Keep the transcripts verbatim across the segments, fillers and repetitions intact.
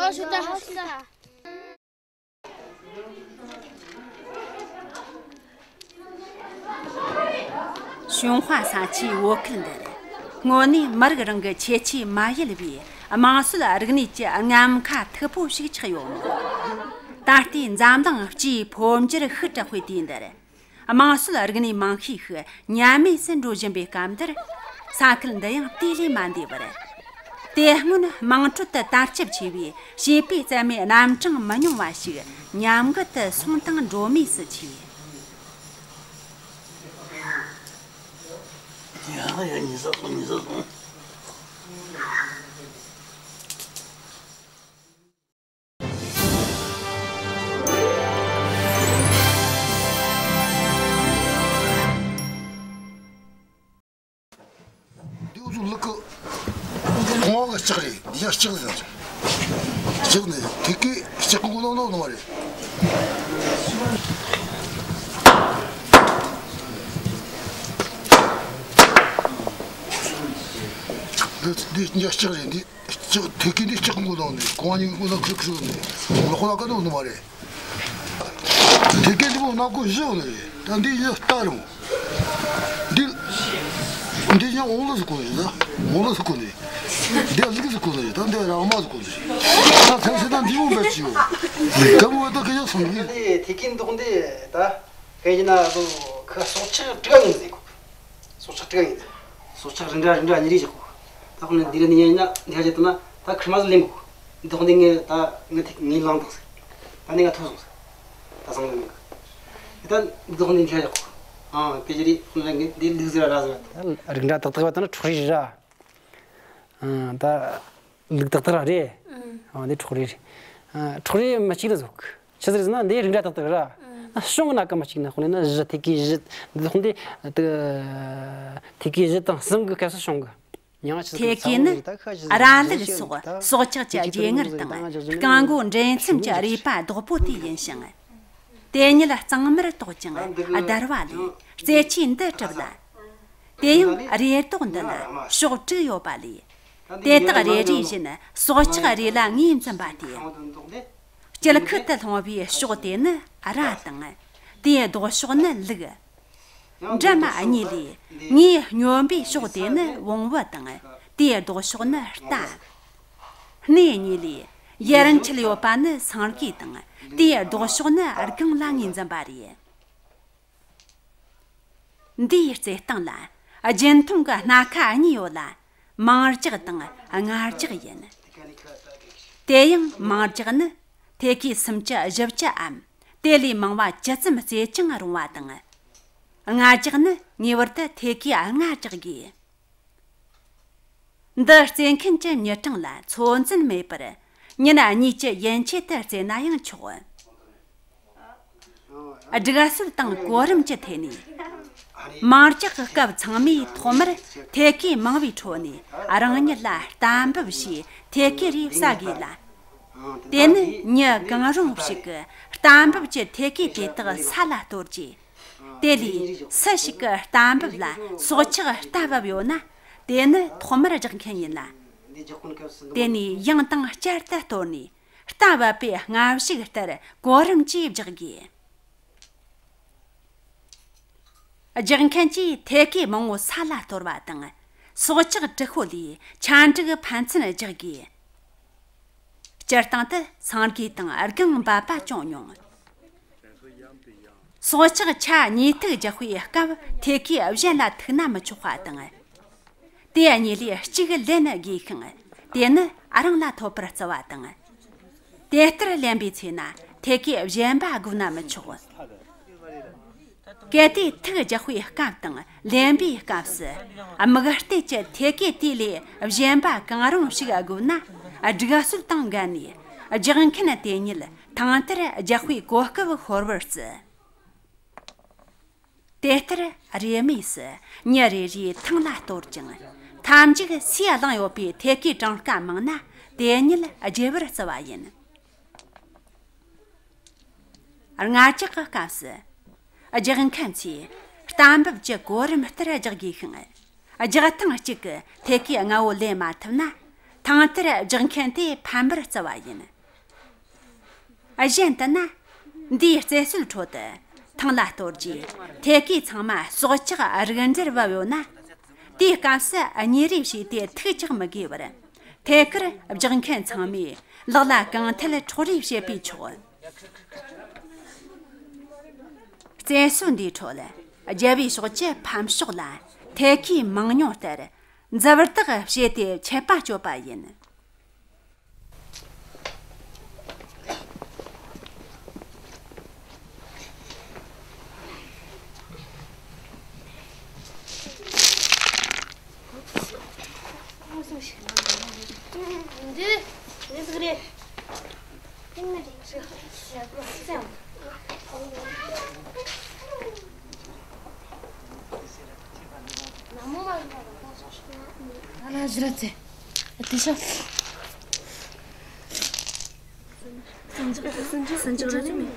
བྱུང་བ་ས་ཆའི་བོད་ཁུལ་འདིར། དངོས་གནས་མི་རིགས་རང་གི་ཁྱད་ཆོས་མ་ཡལ་བའི་དམངས་སྲོལ་རིག་གནས་ཀྱི་རྔམ་ཁ་མཐུག་པོ་ཞིག་ཆགས་ཡོད་མོད། ད་ལྟའི་འཛམ་གླིང་སྤྱིའི་འཕོ་འགྱུར་ཤུགས་དྲག་པོའི་དུས་འདིར། དམངས་སྲོལ་རིག་གནས་མང་ཤས་ཤིག་ཉམས་དམས་སུ་འགྲོ་བཞིན་པའི་སྐབས་འདིར། ས་ཁུལ་འདི་ཡང་དེ་ལས་མ་འདས་པར། དེ་སྔོན་དམངས་ཁྲོད་དུ་དར་ཁྱབ་ཆེ་བའི་བྱིས་པའི་རྩེད་མོའི་རྣམ་གྲངས་མི་ཉུང་བ་ཞིག་ཉམས་རྒུད་དུ་སོང་དང་འགྲོ་མུས་སུ་མཆིས། འདི་འུ་ཚོ་ལུག་གི་ཁང་བ་གི་ལྕགས་རེད། འདི་ཡང་ལྕགས་ཟེར། ལྕགས་ནི་ཐད་ཀའི་ལྕགས་གི་མགོ་ནང་ནང་ནང་བ་རེད། འདི་འདི་ཡང་ལྕགས་རེད། འདི་ལྕགས་ཐད་ཀའི་འདི་ལྕགས་གི་མགོ་ནང་ནས་ཁང་བ་གཉིས་ཀྱི་མགོ་ནང་ཁུར་ཁུར་ནས་ལོག་ལ་ཀ་ནང་ནང་བ་རེད། ཐད་ཀའི་འདི་མོ་ནག་པོ་བཞི་ཡོད་ནི་རེད། ད་འདི་ཡི་རྟ་རུང་། འདི་འདི་ཡང་འོང་ལ་ཟིག་གོ་ནི་རེད། ད་འོང་ལ་ཟིག་གོ་ནི། འདི་ལུག་ཟིག་གོ་ནི་རེད། ད་འདི་ར་མ་ཟིག་གོ་ནི་རེད། ད་ཐམས་ཅད་ད་འདི་མོ་འབད་ཀྱི་ཡོད། ག་མོ་ད་ག་ཡ་སོང་གི། འདི་ཐད་ཀའི་མདོག་འདི་ད་ག་ཡིན་ན་ལོ་ཁ་སྲོག་ཆགས་དྲུག་ཡིན་ཟིག་གོ། སྲོག་ཆགས་དྲུག་ཡིན། སྲོག་ཆགས་རི་འདྲ་རི་འདྲ་གཉིས་རེ་བཞག་གོ། ད་ཁོ་ནི་འདི་ར་ནི་ཡིན་ན་འདི་ཧ་ཅེ་ཏུ་ན་ད་ཁྲི་མ་ཟིག་ལེན་གོ། འདི་ཁོ་འདི་ངས་ད་ངས་ཐིག་ངས་ལངས་དང་ཟེར། ད་ནི་ང་ཐོ་སོང་ཟེར། ད་སང་ལེན་གོ། ད་འདི་ཁོ་འདི་འདི་ཧ་ཅེ་གོ། ཨ་དེ་ཅི་རེད། ཁོ་ནི་ངས་འདི་ལུག་ཟིག་ར་ར་ཟེར། ད་རི་འདྲ་ཏག་ཏག་བ་ད་ན་ཁྲོག་རི་ར། ཨ་ད་ལུག་ཏག་ཏག་ར་རེད། ཨ་འདི་ཁྲོག་རི་རེད། ཨ་ཁྲོག་རི་མི་གཅིག་ལ་ཟོག་ཆི་ཟེར་ཟེར་ན་འདི་རི་འདྲ་ཏག་ཏག་ར། ཨ་བྱུང་གི་ན་ཀ་མི་གཅིག་ན་ཁོ་ལེ་ན་བཞི་ཐད་ཀའི་བཞི། འདི་ཁོ་འདི་ཐད་ཀའི་བཞི་དང་གསུམ་གི་སྐབས་སུ་བྱུང་གི། མྱིང་ང་ཆི་ཟེར། ཐད་ཀའི་ནི་ཨ་ར་ལུག་སོགས་སྲོག་ཆགས་ཀྱི་རྗེས་ངར་དང་རྐང་མགོ་འདྲེན་མཚམས་ཀྱི་རུས་པ་རྡོག་པོ་དེ་ཡིན་ཞིང་། དེ་ཉིད་གཙང་མར་གཏོགས་ཀྱང་བརྡར་བ་ལས་རྩེ་ཆའི་འདི་གྲུབ་ལ། དེ་ཡང་རེ་རྡོག་འདི་ལ་ཕྱོགས་དྲུག་ཡོད་པ་ལས། དེ་དག་རེ་རེ་བཞིན་སྲོག་ཆགས་རེ་ལ་ངོས་འཛིན་པ་སྟེ། དཀྱིལ་ཁུད་དུ་ལྷུང་བའི་ཕྱོགས་དེ་ནི་ར་དང་། དེའི་ལྡོག་ཕྱོགས་ནི་ལུག་འདྲ་མ་གཉིས་ལས། ངོས་སྙོམས་པའི་ཕྱོགས་དེ་ནི་བོང་བུ་དང་། དེའི་ལྡོག་ཕྱོགས་ནི་རྟ། སྣེ་གཉིས་ལས། ཡར་འཁྱིལ་ཡོད་པ་ནི་སེང་གེ་དང་། དེའི་ལྡོག་ཕྱོགས་ནི་སྒང་ལ་ངོས་འཛིན་པ་རེད། འདིའི་རྩེ་སྟེང་ལ་རྒྱུན་མཐོང་གི་སྣ་ཁ་གཉིས་ཡོད་ལ། མིང་རྒྱག་དང་རྔ་རྒྱག་ཡིན། དེ་ཡང་མིང་རྒྱག་ནི་ཐད་ཀའི་སུམ་ཅུ་བཞི་བཅུའམ་དེ་ལས་མང་བ་ཇི་ཙམ་རྩེ་ཅིང་རུང་བ་དང་། རྔ་རྒྱག་ནི་ངེས་པར་དུ་ཐད་ཀའི་རྔ་རྒྱག་དགོས། འདི་རྩེ་མཁན་གྱི་མྱི་གྲངས་ལ་ཚོད་འཛིན་མེད་པར་ཉིན་གཉིས་ཀྱི་ཡན་ཆད་དུ་རྩེ་ན་ཡང་ཆོག་སྒྲིག་སྲོལ་དང་གོ་རིམ་གྱི་ཐད་ནས། མིང་རྒྱག་གི་སྐབས་ཚང་མས་ཐོག་མར་ཐད་ཀའི་མང་བའི་ཁྲོད་ནས་རང་ཉིད་ལ་རྟ་འབུབ་ཞེས་ཐད་ཀའི་རིགས་བསག་དགོས་ལ། དེ་ནི་མྱི་གང་རུང་ཞིག་གིས་རྟ་འབུབ་ཀྱི་ཐད་ཀའི་དེ་དག་ས་ལ་གཏོར་རྗེས། དེ་ལས་སུ་ཞིག་གིས་རྟ་འབུབ་ལ་སྲོག་ཆགས་རྟ་བབས་ཡོད་ན། དེ་ནི་ཐོག་མར་རྒྱག་མཁན་ཡིན་ལ། དེ་ནས་ཡང་དང་བསྐྱར་དུ་གཏོར་ནས། རྟ་བབས་པའི་སྔ་གཞུག་ལྟར་གོ་རིམ་གྱིས་རྒྱག་དགོས། རྒྱག་མཁན་གྱིས་ཐད་ཀའི་མང་བོ་ས་ལ་གཏོར་བ་དང་། སྲོག་ཆགས་དྲུག་པོ་ལས་ཆ་འགྲིག་ཕན་ཚུན་རྒྱག་དགོས། སྤྱིར་བཏང་དུ་སེང་གེ་དང་སྒང་འབབ་པ་ཅུང་ཉུང་། སྲོག་ཆགས་ཆ་གཉིས་ཐུག་རྒྱག་པའི་སྐབས་ཐད་ཀའི་གཞན་ལ་ཐུག་ན་མི་ཆོག་པ་དང་། དེ་གཉིས་ལས་གཅིག་ལེན་དགོས་ཤིང་། དེ་ནི་རང་ལ་ཐོབ་པར་བརྩི་བ་དང་། དེ་ལྟར་ལེན་པའི་ཚེ་ན་ཐད་ཀའི་གཞན་པ་དགོས་ན་མི་ཆོག་གལ་ཏེ་ཐུག་རྒྱག་པའི་སྐབས་དང་ལེན་པའི་སྐབས་སུ། དམིགས་གཏད་ཀྱི་ཐད་ཀའི་དུས་ལས་གཞན་པ་གང་རུང་ཞིག་དགོས་ན། སྒྲིག་སྲོལ་དང་འགལ་ནས་རྒྱག་མཁན་དེ་ཉིད་ཐང་ལྟར་རྒྱག་པའི་གོ་སྐབས་ཤོར་བར་བརྩི། དེ་ལྟར་རེས་མོས་སུ་མྱི་རེ་རེའི་ཐང་ལ་གཏོར་ཅིང་། མཐའ་མཇུག་སུས་བླངས་ཡོད་པའི་ཐད་ཀའི་གྲངས་ཀ་མང་ན་དེ་ཉིད་བརྗེ་བར་བརྩི་བ་ཡིན། རྔ་རྒྱག་གི་སྐབས་སུ། རྒྱག་མཁན་ཚོས་རྟ་འབུབ་ཀྱི་གོ་རིམ་ལྟར་རྒྱག་དགོས་ཤིང་། རྒྱག་ཐེངས་གཅིག་གི་ཐད་ཀའི་རྔ་བོ་ལེན་མ་ཐུབ་ན། ཐང་ལྟར་རྒྱག་མཁན་དེ་ཕམ་པར་བརྩི་བ་ཡིན། གཞན་དུ་ན། འདིའི་རྩེད་སྲོལ་ཁྲོད་དུ་ཐང་ལ་གཏོར་རྗེས་ཐད་ཀའི་ཚང་མ་སྲོག་ཆགས་རིགས་འདྲར་བབས་ཡོད་ན། དེའི་སྐབས་སུ་གཉིད་རེ་བྱས་ཏེ་ཐུག་ཀྱང་མི་དགོས་པར། ཐད་ཀར་རྒྱག་མཁན་ཚང་མས་ལག་ལ་གང་འཐད་འཕྲོག་རེས་བྱེད་པས་ཆོག། རྩེད་སྲོལ་འདིའི་ཁྲོད་རྒྱལ་བའི་ཕྱོགས་ཀྱི་ཕམ་ཕྱོགས་ལ་ཐད་ཀའི་མང་ཉུང་ལྟར་འཛུལ་ཐག་བྱས་ཏེ་ཆད་པ་གཅོད་པ་ཡིན། འདི་ཟིག་རེད། ང་ལ་ཞི་ར་ཚེ། དེ་ཤ། སུན་ཅག་སུན་ཅག་ར་ཅི་མེད།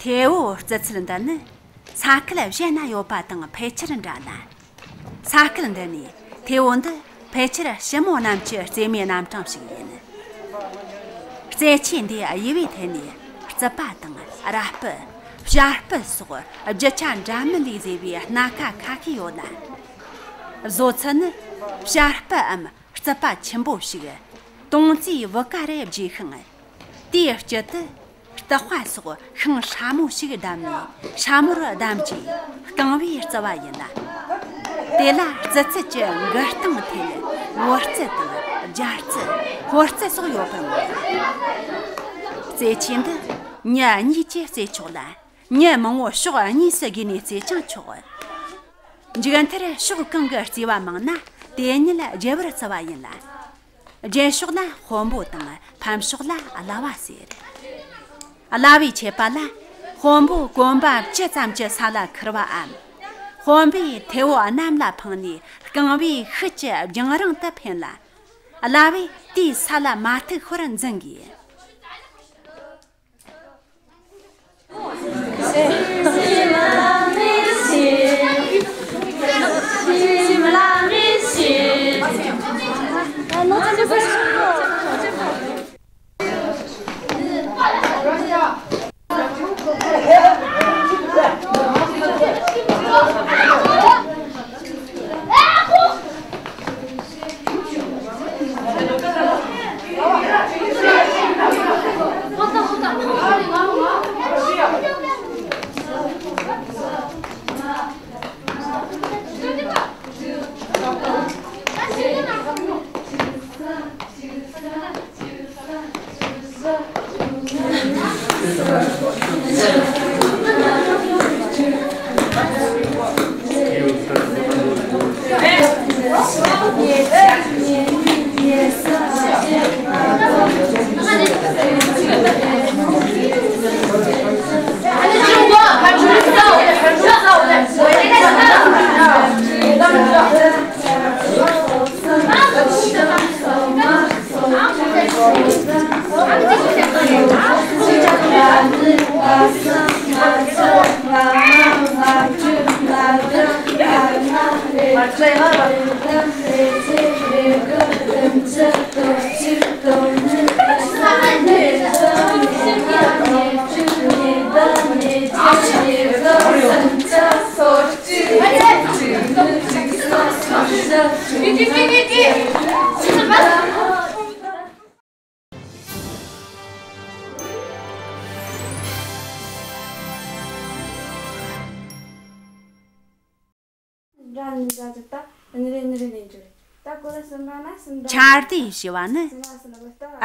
ཐེ་བོ་རྩི་ཚུལ་འདི་ནི་ས་ཁུལ་གཞན་ན་ཡོད་པ་དང་ཕལ་ཆེར་འདྲ་ལ། ས་ཁུལ་འདི་ནས་ཐེ་བོ་འདི་ཕལ་ཆེར་ཞི་མོ་རྣམས་ཀྱི་རྩེད་མོའི་རྣམ་གྲངས་ཤིག་ཡིན། རྩེད་ཆས་འདིའི་དབྱེ་བའི་ཐད་ནས་རྩིད་པ་དང་ར་སྤུ། བྱ་སྤུ་སོགས་རྒྱུ་ཆ་འདྲ་མིན་ལས་བཟོས་པའི་སྣ་ཁ་ཁ་ཤས་ཡོད་ལ། བཟོ་ཚུལ་ནི་བྱ་སྤུའམ་རྩིད་པ་ཆེན་པོ་ཞིག་དོང་རྩེའི་བུ་ག་རུ་བརྗེས་ཤིང་། དེའི་དཀྱིལ་དུ་ལྟག་པ་སོགས་ཤིང་སྲ་མོ་ཞིག་བསྡམས་ནས་སྲ་མོར་བསྡམས་རྗེས་རྐང་བས་བརྩི་བ་ཡིན་ལ། དེ་ལ་རྩི་ཚུལ་གྱི་འགུལ་སྟངས་ཐད་བོད་རྩི་དང་རྒྱ་རྩི། ཧོར་རྩི་སོགས་ཡོད་པར་མངོན། རྩེད་ཆས་འདི་མྱི་གཉིས་ཀྱིས་རྩེད་ཆོག་ལ། མྱི་མང་བོ་ཕྱོགས་གཉིས་སུ་བགོས་ནས་རྩེད་ཀྱང་ཆོག། མཇུག་མཐར་ཕྱོགས་གང་གི་རྩེ་བ་མང་ན་དེ་ཉིད་རྒྱལ་བར་བརྩི་བ་ཡིན་ལ། རྒྱལ་ཕྱོགས་ལ་དཔོན་པོ་དང་ཕམ་ཕྱོགས་ལ་བླ་བ་ཟེར། བླ་བའི་ཆད་པ་ལ་དཔོན་པོ་གོམ་པ་བཅུ་ཙམ་གྱི་ས་ལ་ཁུར་བའམ། དཔོན་པོས་ཐེ་བོ་གནམ་ལ་འཕངས་ནས་རྐང་བས་ཤུལ་གྱི་རྒྱང་རིང་དུ་འཕེན་ལ། བླ་བས་དེའི་ས་ལ་མ་ཐུག་ཤོར་འཛིན་དགོས། ཆར་དུས་ཞེས་པ་ནི་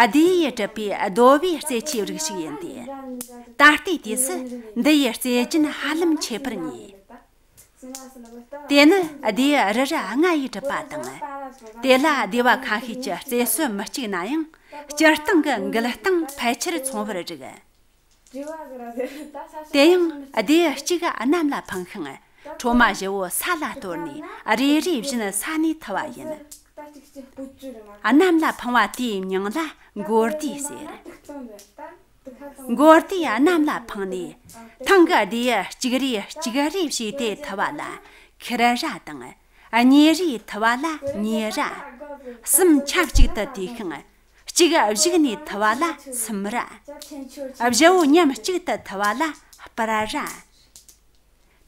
ཨ་དེ་ཡིས་གྲུབ་པའི་རྡོ་བའི་རྩེད་ཆས་རིགས་ཤིག་ཡིན་ཏེ། ད་ལྟའི་དུས་སུ་འདི་ཡི་རྩེད་རྒྱན་ཧ་ལམ་ཆད་པར་ཉེ། དེ་ནི་སྡེ་རུ་ར་ལྔ་ཡིས་གྲུབ་པ་དང་། དེ་ལ་སྡེ་བ་ཁ་ཤས་ཀྱི་རྩེད་སྲོལ་མི་གཅིག་ན་ཡང་། སྤྱིར་བཏང་གི་འགུལ་སྟངས་ཕལ་ཆེར་མཚུངས་པར་རིགས། དེ་ཡང་སྡེ་གཅིག་གནམ་ལ་འཕངས་ཤིང་། ཁྲོ་མ་བཞི་བོ་ས་ལ་གཏོར་ནས་རེ་རེ་བཞིན་ས་ནས་ཐུ་བ་ཡིན། གནམ་ལ་འཕངས་པ་དེའི་མྱིང་ལ་མགོ་རྡེ་ཟེར། མགོ་རྡེ་གནམ་ལ་འཕངས་ནས། ཐང་གི་སྡེ་གཅིག་རེ་གཅིག་རེ་བྱས་ཏེ་ཐུ་བ་ལ་ཁྱི་ར་དང་། གཉིས་རེ་ཐུ་བ་ལ་གཉིས་ར། གསུམ་ཆབས་ཅིག་ཏུ་དུས་ཤིང་། གཅིག་གཞུག་ནས་ཐུ་བ་ལ་གསུམ་ར། བཞི་བོ་མཉམ་གཅིག་ཏུ་ཐུ་བ་ལ་སྤར་ར།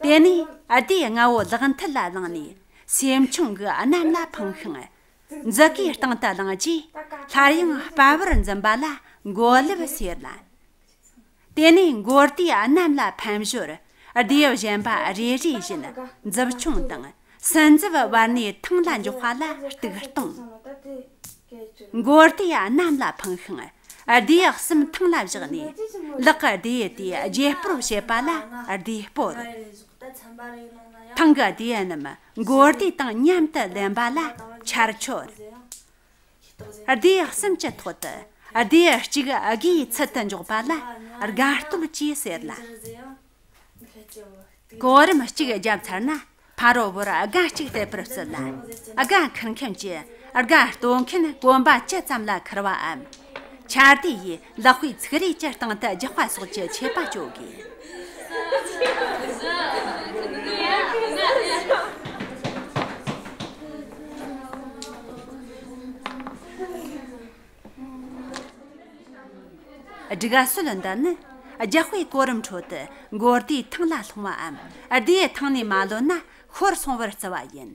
དེ་ནས་སྡེ་ལྔ་བོ་ལག་མཐིལ་ལ་བླངས་ནས་སེམས་ཆུང་གིས་གནམ་ལ་འཕངས་ཤིང་། མཛུབ་གུའི་སྟེང་དུ་བླངས་རྗེས། སླར་ཡང་སྤར་བར་འཛིན་པ་ལ་མགོ་ལེབ་ཟེར་ལ། དེ་ནས་མགོ་རྡེ་གནམ་ལ་འཕེན་ཞོར་སྡེ་གཞན་པ་རེ་རེ་བཞིན་མཛུབ་ཆུང་དང་སྲིན་མཛུབ་བར་ནས་ཐང་ལ་འཇོག་པ་ལ་གཏུག་གཏོང་། མགོ་རྡེ་གནམ་ལ་འཕངས་ཤིང་སྡེ་གསུམ་ཐང་ལ་བཞག་ནས། ལག་གི་རྡེའུ་དེས་བརྗེ་སྤོར་བྱེད་པ་ལ་རྡེའུ་སྤོར། ཐང་གི་རྡེའུ་རྣམས་མགོ་རྡེ་དང་མཉམ་དུ་ལེན་པ་ལ་ཆར་ཆོར། སྡེ་གསུམ་གྱི་ཐོག་ཏུ་སྡེ་གཅིག་སྒོའི་ཚུལ་དུ་འཇོག་པ་ལ་སྒ་སྟོད་ཅེས་ཟེར་ལ། གོ་རིམ་གཅིག་བརྒྱབ་ཚར་ན། ཕ་རོལ་པོར་སྒ་གཅིག་གཏད་པར་བརྩིས་ལ། སྒ་འཁུར་མཁན་གྱིས་སྒ་སྟོད་མཁན་གོམ་པ་ཇི་ཙམ་ལ་འཁུར་བའམ། ཆར་དུས་ཡིས་ལག་པའི་ཚིགས་རས་ཀྱི་སྟེང་དུ་རྒྱག་པ་སོགས་ཀྱི་ཆད་པ་གཅོད་དགོས། སྒྲིག་སྲོལ་འདི་ནི་རྒྱག་པའི་གོ་རིམ་ཁྲོད་དུ་མགོ་རྡེའུ་ཐང་ལ་ལྷུང་བའམ། རྡེའུ་ཐང་ནས་མ་ལོན་ན་ཤོར་སོང་བར་བརྩི་བ་ཡིན།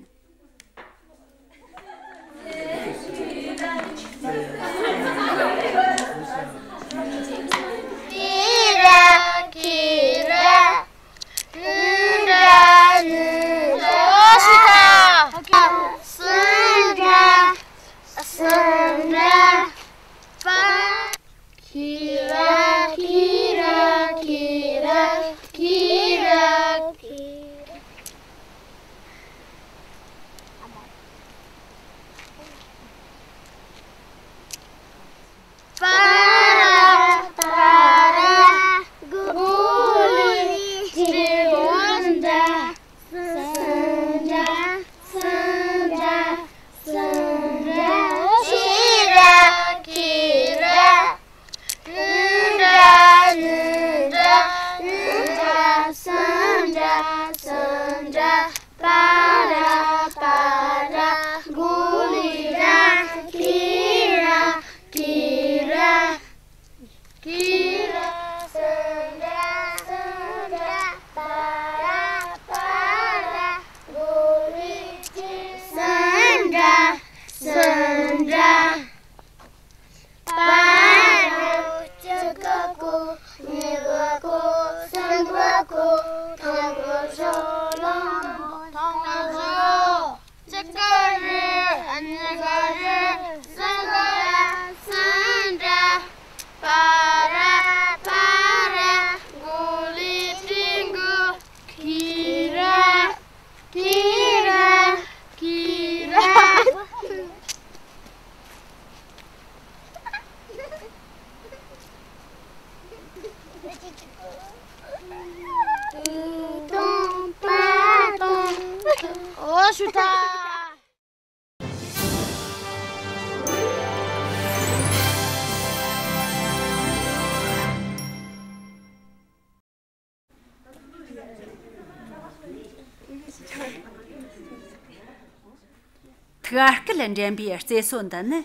གར་སྐད་འགྲན་པའི་རྩེད་སྲོལ་འདི་ནི།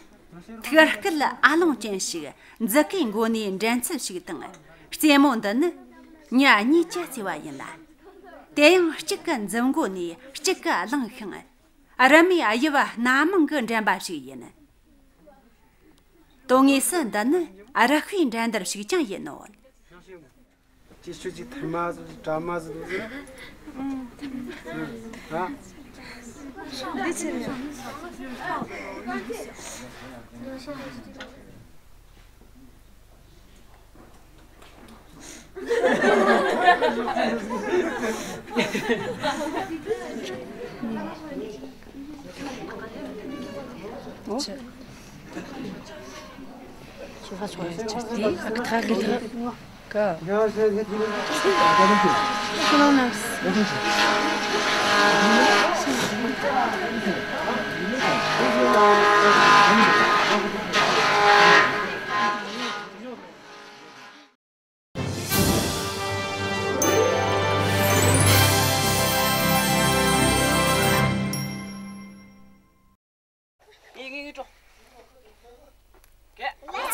ཐུགས་སྐད་ཨ་ལོང་ཅན་ཞིག་མཛུབ་གུའི་མགོ་ནས་འགྲན་ཚུལ་ཞིག་དང་། རྩེད་མོ་འདི་ནི་མྱི་གཉིས་ཀྱིས་རྩེ་བ་ཡིན་ལ། དེ་ཡང་གཅིག་གི་མཛུབ་མགོ་ནས་གཅིག་གིས་བླངས་ཤིང་། རུ་མའི་དབྱིབས་སྣ་མང་གི་འགྲན་པ་ཞིག་ཡིན། དོན་དངོས་སུ་འདི་ནི་རུ་ཤའི་འགྲན་བསྡུར་ཞིག་ཀྱང་ཡིན་ནོ། ཅི་ཞུ་ཅི་ཐར་མ་ཟིག་དྲ་མ་ཟིག་འདུག་ཟེར། ཨ།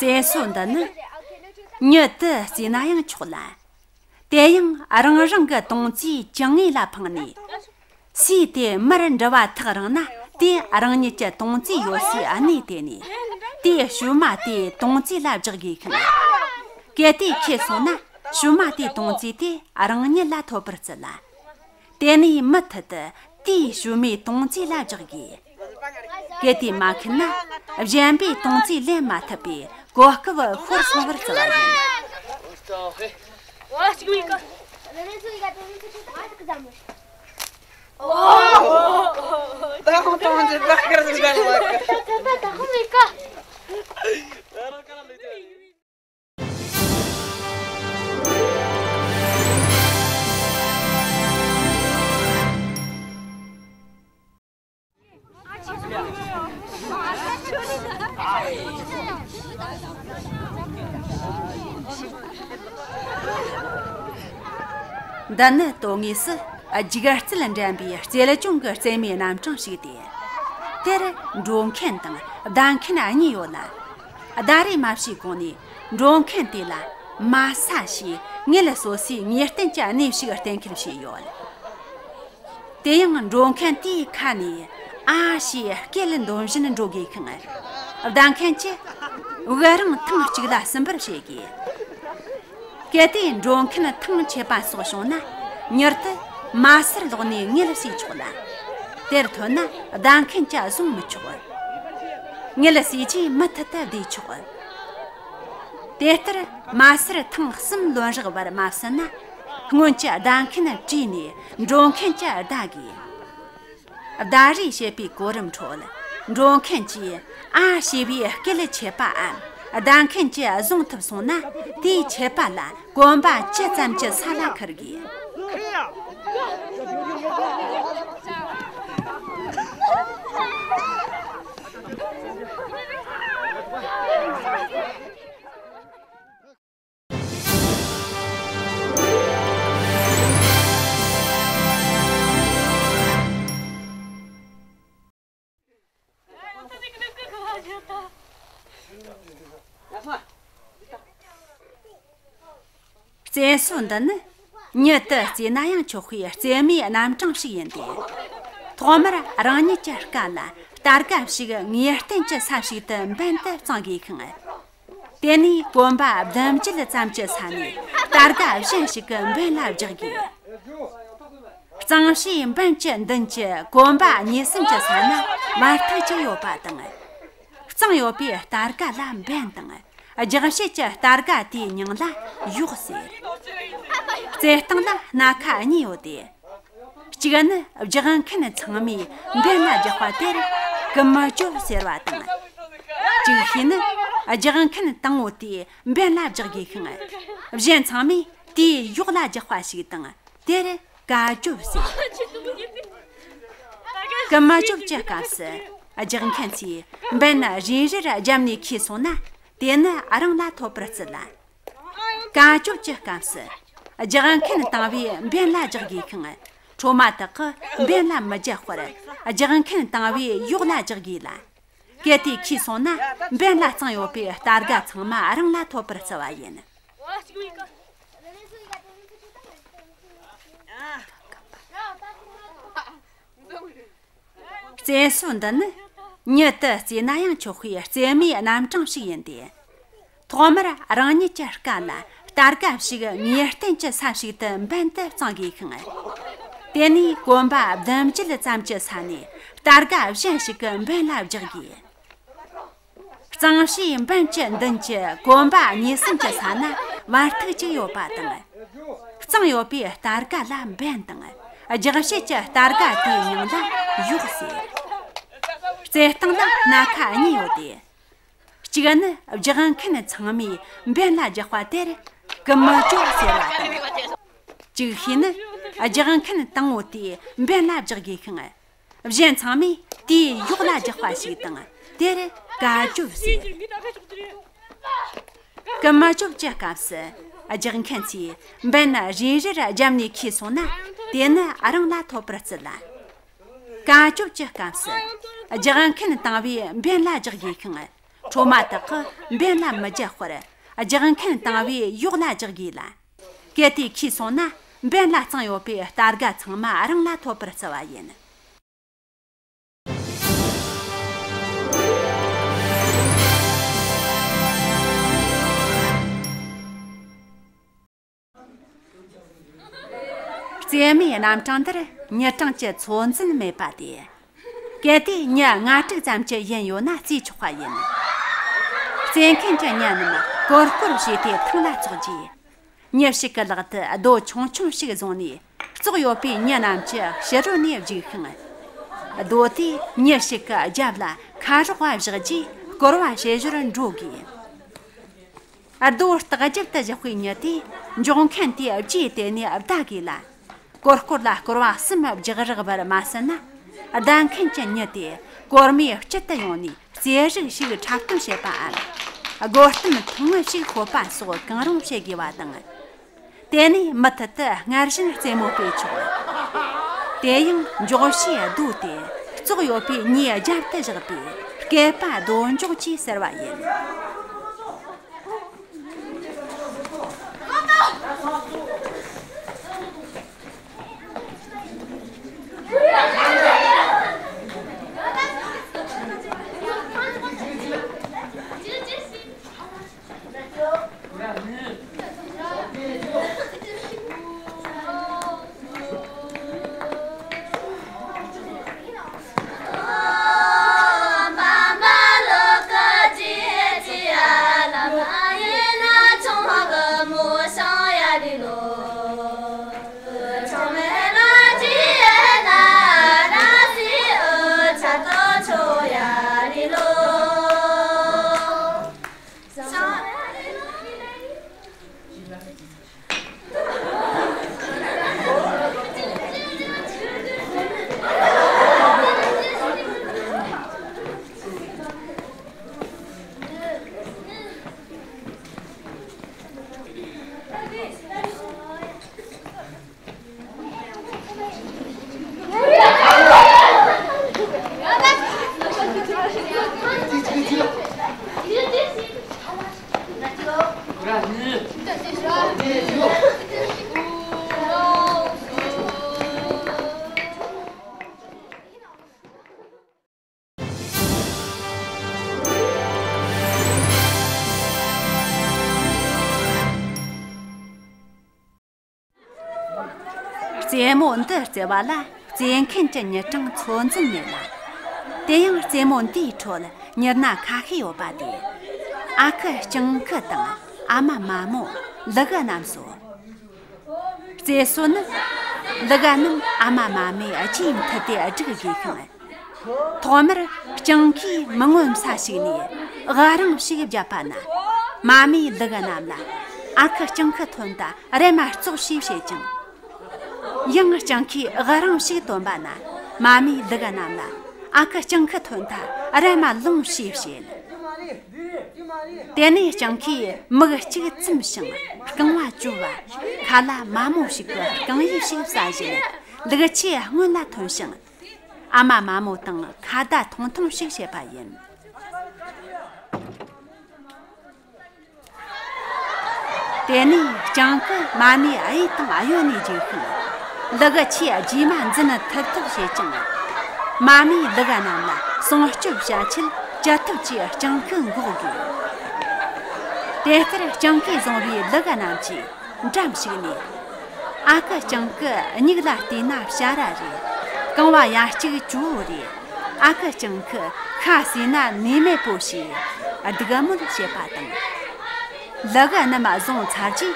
རྩེད་སྲོལ་འདི་ནི་མྱུར་དུ་རྩེས་ན་ཡང་ཆོག་ལ། དེ་ཡང་རང་རང་གི་དོང་རྩེས་ཅང་ངེས་ལ་འཕངས་ནས། སུས་དེ་མར་འགྲུལ་བ་ཐག་རིང་ན་དེ་རང་ཉིད་ཀྱི་དོང་རྩེས་ཡོད་སའི་གནས་དེ་ནས་དེའི་ཞུ་མ་དེ་དོང་རྩེས་ལ་འཇག་དགོས་ཤིང་། གལ་ཏེ་ཁྱེར་སོང་ན་ཞུ་མ་དེའི་དོང་རྩེས་དེ་རང་ཉིད་ལ་ཐོབ་པར་བརྩི་ལ། དེ་ནས་མུ་མཐུད་དུ་དེའི་ཞུ་མའི་དོང་རྩེས་ལ་འཇག་དགོས། གལ་ཏེ་མ་ཁེལ་ན་གཞན་པའི་དོང་རྩེས་ལེན་མ་ཐུབ་པའི་གོ་སྐབས་ཤོར་སོང་བར་བརྩི་བ་ཡིན། འདི་ནི་དོན་དངོས་སུ་འཇིག་རྩལ་འགྲན་པའི་རྩལ་སྦྱོང་གི་རྩེད་མོའི་རྣམ་གྲངས་ཤིག་སྟེ། དེར་འགྲོ་མཁན་དང་བདའ་མཁན་གཉིས་ཡོད་ལ། ཟླ་རེ་མ་ཕྱིའི་གོང་ནས་འགྲོ་མཁན་དེ་ལ་མ་ས་ཞེས་ངལ་གསོ་སའི་ངེས་གཏན་གྱི་གནས་ཤིག་གཏན་འཁེལ་བྱས་ཡོད། དེ་ཡང་འགྲོ་མཁན་དེའི་ཁ་ནས་ཨ་ཞེས་སྐད་འདོན་བཞིན་འགྲོ་དགོས་ཤིང་། བདའ་མཁན་གྱིས་དབུགས་རིང་ཐེངས་གཅིག་ལ་གསུམ་པར་བྱེད་དགོས། གལ་ཏེ་འགྲོ་མཁན་ཐང་ཆད་པ་སོགས་བྱུང་ན་མྱུར་དུ་མ་སར་ལོག་ནས་ངལ་གསོས་ཆོག་ལ། དེར་ཐོན་ན་བདའ་མཁན་གྱིས་བཟུང་མི་ཆོག། ངལ་གསོས་རྗེས་མུ་མཐུད་དུ་བསྡད་ཆོག། དེ་ལྟར་མ་སར་ཐེངས་གསུམ་ལོན་རག་བར་མ་ཟིན་ན་སྔོན་གྱི་བདའ་མཁན་བྲོས་ནས་འགྲོ་མཁན་གྱིས་བདའ་དགོས། བརྡ་རེས་བྱེད་པའི་གོ་རིམ་ཁྲོད། འགྲོ་མཁན་གྱིས་ཨ་ཞེས་པའི་སྐད་ཆད་པའམ་བརྡ་མཁན་གྱིས་བཟུང་ཐུབ་སོང་ན། དེའི་ཆད་པ་ལ་གོམ་པ་ཅི་ཙམ་གྱི་ས་ལ་འཁུར་དགོས། རྩེད་སྲོལ་འདི་ནི་མྱུར་དུ་རྩེས་ན་ཡང་ཆོག་པའི་རྩེད་མོའི་རྣམ་གྲངས་ཤིག་ཡིན་ཏེ། ཐོག་མར་རང་ཉིད་ཀྱི་རྐང་ལ་རྟ་རྒ་ཞིག་ངེས་གཏན་གྱི་ས་ཞིག་ཏུ་འབེན་དུ་བརྩང་དགོས་ཤིང་། དེ་ནས་གོམ་པ་བདུན་བརྒྱད་ཙམ་གྱི་ས་ནས་རྟ་རྒ་གཞན་ཞིག་གི་འབེན་ལ་རྒྱག་དགོས། གཙང་བྱིའུའི་འབེན་གྱི་མདུན་གྱི་གོམ་པ་གཉིས་གསུམ་གྱི་ས་ན་བར་ཐག་ཅིག་ཡོད་པ་དང་། གཙང་ཡོད་པའི་རྟ་རྒ་ལ་འབེན་དང་། རྒྱག་བྱེད་ཀྱི་རྟ་རྒ་དེའི་མིང་ལ་ཡོག་ཟེར། རྩེད་སྟངས་ལ་སྣ་ཁ་གཉིས་ཡོད་དེ། གཅིག་ནི་རྒྱག་མཁན་ཚང་མས་འབེན་ལ་རྒྱག་པ་དེར་གི་མི་ཅོབ་ཟེར་བ་དང་། གཅིག་ཤོས་ནི་རྒྱག་མཁན་དང་པོ་དེས་འབེན་ལ་རྒྱག་དགོས་ཤིང་། གཞན་ཚང་མས་དེའི་ཡོག་ལ་རྒྱག་པ་ཞིག་དང་། དེར་ཀ་ཅོབ་ཟེར། ཀི་མ་ཅོབ་ཀྱི་སྐབས་སུ་རྒྱག་མཁན་ཚོས་འབེན་རིམ་རེར་བརྒྱབ་ནས་འཁྱེར་སོང་ན། དེ་ནི་རང་ལ་ཐོབ་པར་བརྩི་ལ། ཀ་ཅོབ་ཀྱི་སྐབས་སུ་རྒྱག་མཁན་དང་པོས་འབེན་ལ་རྒྱག་དགོས་ཤིང་། འཕྲོ་མ་དག་གིས་འབེན་ལ་མི་རྒྱག་པར་ རྒྱག་མཁན་དང་བས་ཡོག་ལ་རྒྱག་དགོས་ལ། གལ་ཏེ་ཁྱོས་སོང་ན་འབེན་ལ་བཙངས་ཡོད་པའི་རྟ་སྒ་ཚང་མ་རང་ལ་ཐོབ་པར་བརྩི་བ་ཡིན། རྩེད་སྲོལ་འདི་ནི་མྱི་དུ་རྩེ་ན་ཡང་ཆོག་པའི་རྩེད་མོའི་རྣམ་གྲངས་ཤིག་ཡིན་ཏེ། ཐོག་མར་རང་ཉིད་ཀྱི་རྐང་ལ་རྟ་སྒ་ཞིག་ངེས་གཏན་གྱི་ས་ཞིག་ཏུ་འབེན་དུ་བཙངས་དགོས་ཤིང་། དེ་ནས་གོམ་པ་བདུན་བརྒྱད་ཙམ་གྱི་ས་ནས་རྟ་སྒ་གཞན་ཞིག་གི་འབེན་ལ་རྒྱག་དགོས། གཙང་བྱའི་འབེན་གྱི་མདུན་གྱི་གོམ་པ་གཉིས་གསུམ་གྱི་ས་ན་བར་ཐིག་ཅིག་ཡོད་པ་དང་། གཙང་ཡོད་པའི་རྟ་སྒ་ལ་འབེན་དང་། རྒྱག་བྱེད་ཀྱི་རྟ་སྒ་དེའི་མྱིང་ལ་ཡོག་ཟེར། རྩེད་སྟངས་ལ་སྣ་ཁ་གཉིས་ཡོད་དེ། གཅིག་ནི་རྒྱག་མཁན་ཚང་མས་འབེན་ལ་རྒྱག་པ་དེར་ཀུ་མུ་ཅོ་ཟེར་བ་དང་། ཅིག་ཤོས་ནི་རྒྱག་མཁན་དང་པོ་དེས་འབེན་ལ་རྒྱག་དགོས་ཤིང་། གཞན་ཚང་མས་དེའི་ཡོག་ལ་རྒྱག་པ་ཞིག་དང་། དེར་ཀ་ཅོབ་ཟེར། ཀུ་མུ་ཅོབ་ཀྱི་སྐབས་སུ་རྒྱག་མཁན་ཚོས་འབེན་རེ་རེར་བརྒྱབ་ནས་ཁུར་སོང་ན་དེ་ནི་རང་ལ་ཐོབ་པར་བརྩི་ལ། ཀ་ཅོབ་ཀྱི་སྐབས་སུ་རྒྱག་མཁན་དང་པོས་འབེན་ལ་རྒྱག་དགོས་ཤིང་། འཕྲོ་མ་དག་གིས་འབེན་ལ་མི་རྒྱག་པར་རྒྱག་མཁན་དང་པོས་ཡོག་ལ་རྒྱག་དགོས་ལ། གལ་ཏེ་ཁུར་སོང་ན་འབེན་ལ་བཙངས་ཡོད་པའི་རྟ་སྒ་ཚང་མ་རང་ལ་ཐོབ་པར་བརྩི་བ་ཡིན། རྩེད་མོའི་རྣམ་གྲངས་འདིར་མྱི་གྲངས་ཀྱི་ཚོད་འཛིན་མེད་པ་སྟེ། གལ་ཏེ་མྱི་ལྔ་དྲུག་ཙམ་གྱི་ཡན་ཡོད་ན་རྩེས་ཆོག་པ་ཡིན། རྩེད་མཁན་གྱི་མྱི་རྣམས་སྐོར་སྐོར་བྱས་ཏེ་ཐང་ལ་ཙོག་རྗེས། མྱི་ཞིག་གི་ལག་ཏུ་རྡོ་ཆུང་ཆུང་ཞིག་བཟུང་ནས་ཙོག་ཡོད་པའི་མྱི་རྣམས་ཀྱི་ཕྱི་རོལ་ནས་རྒྱུག་ཤིང་། རྡོ་དེ་མྱི་ཞིག་གི་རྒྱབ་ལ་ཁ་རོག་པ་བཞག་རྗེས་སྐོར་བ་བྱེད་ཞོར་འགྲོ་དགོས། རྡོ་ལྟག་རྒྱབ་ཏུ་བཞག་པའི་མྱི་དེས་འཇོག་མཁན་དེའི་རྗེས་དེད་ནས་བདའ་དགོས་ལ། སྐོར་སྐོར་ལ་སྐོར་བ་གསུམ་རྒྱག་རག་པར་མ་ཟད་ན། བདའ་མཁན་གྱི་མྱི་དེས་གོར་མོའི་དཀྱིལ་དུ་ཡོང་ནས་རྩེད་རིགས་ཤིག་འཁྲབ་སྟོན་བྱེད་པའམ། སྒོ་གཏམ་ཐུང་ངུ་ཞིག་ཤོད་པ་སོགས་གང་རུང་བྱེད་དགོས་པ་དང་། དེ་ནས་མུ་མཐུད་དུ་སྔར་བཞིན་རྩེད་མོ་སྤེལ་ཆོག། དེ་ཡང་འཇོག་བྱའི་རྡོ་དེ་ཙོག་ཡོད་པའི་མྱིའི་རྒྱབ་ཏུ་བཞག་པས་སྐེད་པ་རྡོ་འཇོག་ཅེས་ཟེར་བ་ཡིན། རྩེད་མོ་འདི་རྩེ་བ་ལ་རྩེད་མཁན་གྱི་མྱི་གྲངས་ཚོད་འཛིན་མེད་ལ། དེ་ཡང་རྩེད་མོ་འདིའི་ཁྲོད་མྱི་སྣ་ཁ་ཤས་ཡོད་པ་དེ། ཨ་ཁུ་སྤྱང་ཁུ་དང་ཨ་མ་མ་མོ། ལུ་གུ་རྣམས་སོ། རྩེད་སྲོལ་ནི། ལུ་གུ་རྣམས་ཨ་མ་མ་མོའི་རྗེས་མཐུད་དེ་སྒྲིག་དགོས་ཤིང་། ཐོག་མར་སྤྱང་ཁུས་མི་མངོན་ས་ཞིག་ནས་འུ་རང་ཞིག་བརྒྱབ་པ་ན། མ་མོས་ལུ་གུ་རྣམས་ལ། ཨ་ཁུ་སྤྱང་ཁུ་ཐོན་ད་རེམ་མ་ཙོག་ཤོག་ཅེས་དང་། ཡང་སྤྱང་ཁུས་འུ་རང་ཞིག་བཏོན་པ་ན། མ་མོས་ལུ་གུ་རྣམས་ལ། ཨ་ཁུ་སྤྱང་ཁུ་ཐོན་ད་རེམ་མ་ལོངས་ཤོག་ཅེས་བཤད། དེ་ནས་སྤྱང་ཁུས་མིག་གཅིག་བཙུམས་ཤིང་རྐང་བ་གཅོད་པ། ཁ་ལ་མ་མོ་ཞིག་གི་རྐང་ཡིབ་ཞིག་ཟ་བཞིན་ལུག་ཁྱུའི་སྔོན་ལ་ཐོན་ཞིང་། ཨ་མ་མ་མོ་དང་ཁ་བརྡ་ཐུང་ཐུང་ཞིག་བྱེད་པ་ཡིན། དེ་ནས་སྤྱང་ཀི་མ་མའི་གཡས་དང་གཡོན་ནས་རྒྱུག་ཤིང་། ལུ་གུ་ཆེས་རྗེས་མ་འཛིན་ཐུབ་ཐུབ་བྱེད་ཅིང་། མ་མའི་ལུ་གུ་རྣམས་ལ་སྲུང་སྐྱོབ་བྱ་ཆེད་ཅི་ཐུབ་ཀྱིས་སྤྱང་ཀི་འགོག་དགོས། དེ་ལྟར་སྤྱང་ཀིས་བཟུང་བའི་ལུ་གུ་རྣམས་ཀྱིས་འགྲམ་ཞིག་ནས། ཨ་ཁུ་སྤྱང་ཀི་མྱིག་ལ་བལྟས་ན་བྱ་ར་རེད། རྐང་བ་ཡ་གཅིག་ཇོ་བོ་རེད། ཨ་ཁུ་སྤྱང་ཀི་ཤ་ཟོས་ན་ནུས་མེད་པོ་ཞེས་སྡིགས་དམོད་བྱེད་པ་དང་། ལུ་གུ་རྣམས་བཟུང་ཚར་རྗེས་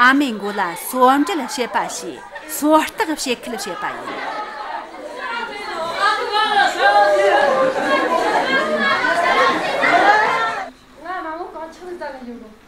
ཨ་མའི་མགོ་ལ་སོ་འབྲེལ་བྱེད་པ་ཞེས་སོ་ལྟག་བྱེད་ཁུལ་བྱེད་པ་ཡིན། ང་མ་མོ་གང་ཆགས་ལ་ཙ་གི་ཡོད་གོ།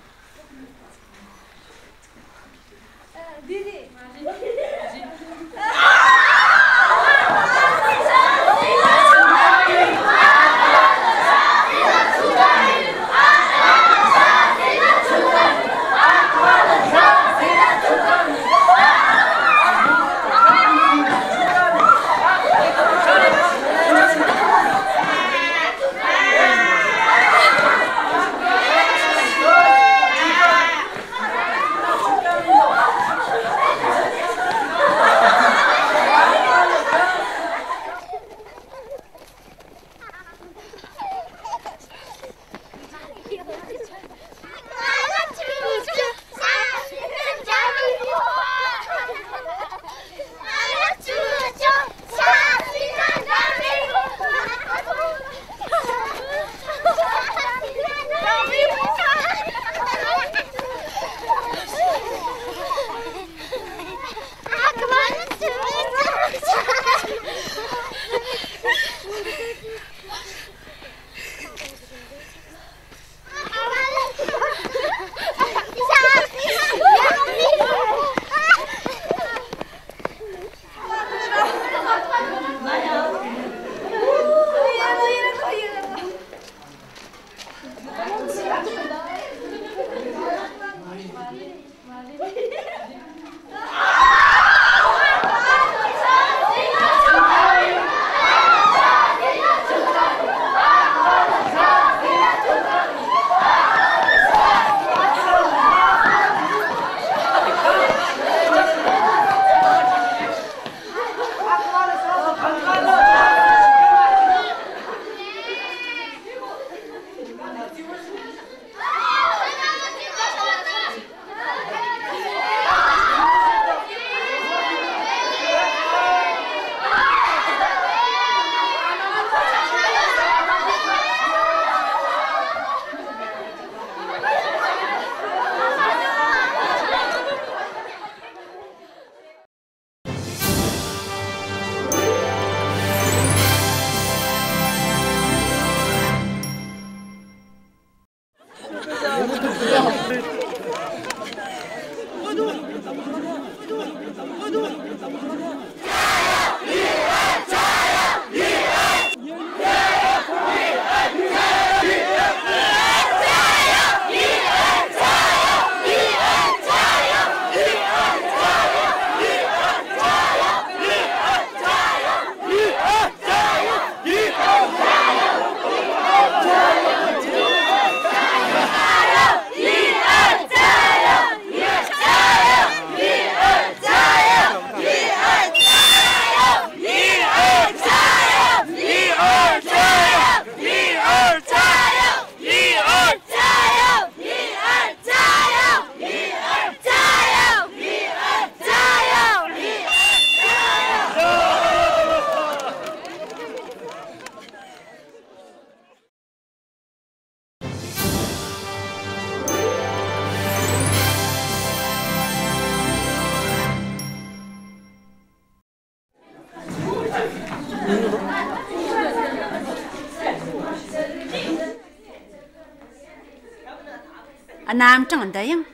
རྣམ་གྲངས་འདི་ཡང་